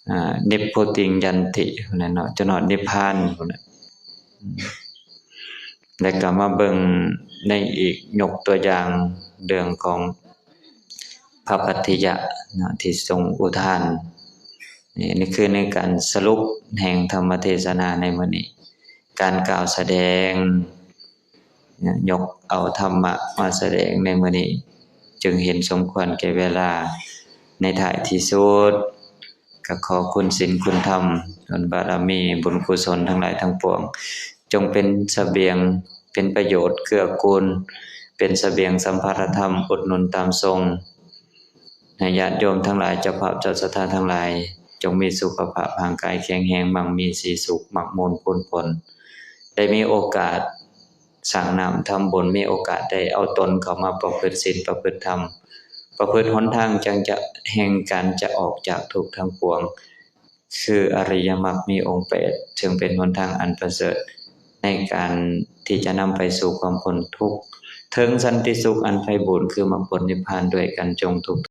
ອ່າ ນິບພຸຕິງຍັນຕິພຸ້ນແຫຼະເນາະ ຈົນຮອດນິບພານພຸ້ນແຫຼະ. ແລ້ວກໍມາເບິ່ງໃນອີກ ຍົກຕົວຢ່າງເລື່ອງຂອງພະພັດທິຍະເນາະ ທີ່ຊົງອຸທານ. ນີ້ ນີ້ຄືໃນການສະຫຼຸບແຫ່ງທຳມະເທສະນາໃນມື້ນີ້ ການກ່າວສະແດງ ຍົກເອົາທຳມະມາສະແດງໃນມື້ນີ້ ຈຶ່ງເຫັນສົມຄວນແກ່ເວລາ. ໃນທ້າຍທີ່ສຸດ ກໍຂໍຄຸນສິນຄຸນທຳ ບຸນບາລະມີ ບຸນກຸສົນທັງຫຼາຍທັງປວງ ຈົ່ງເປັນສະບຽງ ເປັນປະໂຫຍດເກື້ອກູນ ເປັນສະບຽງສຳພາລະທຳ ອຸດໜູນຕາມສົ່ງ ໃຫ້ຍາດໂຍມທັງຫຼາຍ, ເຈົ້າພາບເຈົ້າສັດທາທັງຫຼາຍ, ຈົ່ງມີສຸຂະພາບຮ່າງກາຍແຂງແຮງ, ໝັ່ງມີສີສຸກ, ໝັກມູນພູນຜົນ, ໄດ້ມີໂອກາດສ້າງນ້ຳທຳບຸນ, ມີໂອກາດໄດ້ເອົາຕົນເຂົ້າມາປະພຶດສິນປະພຶດທຳ, ປະພຶດຫົນທາງຈັ່ງຈະ ແຫ່ງການຈະອອກຈາກທຸກທັງປວງ, ຄືອະລິຍະມັກມີອົງແປດ, ເຊິ່ງເປັນຫົນທາງອັນປະເສີດໃນການທີ່ຈະນຳໄປສູ່ຄວາມພົ້ນທຸກ, ເຖິງສັນຕິສຸກອັນໄພບູນ ຄືມັກຜົນນິບພານ ດ້ວຍກັນຈົ່ງທຸກ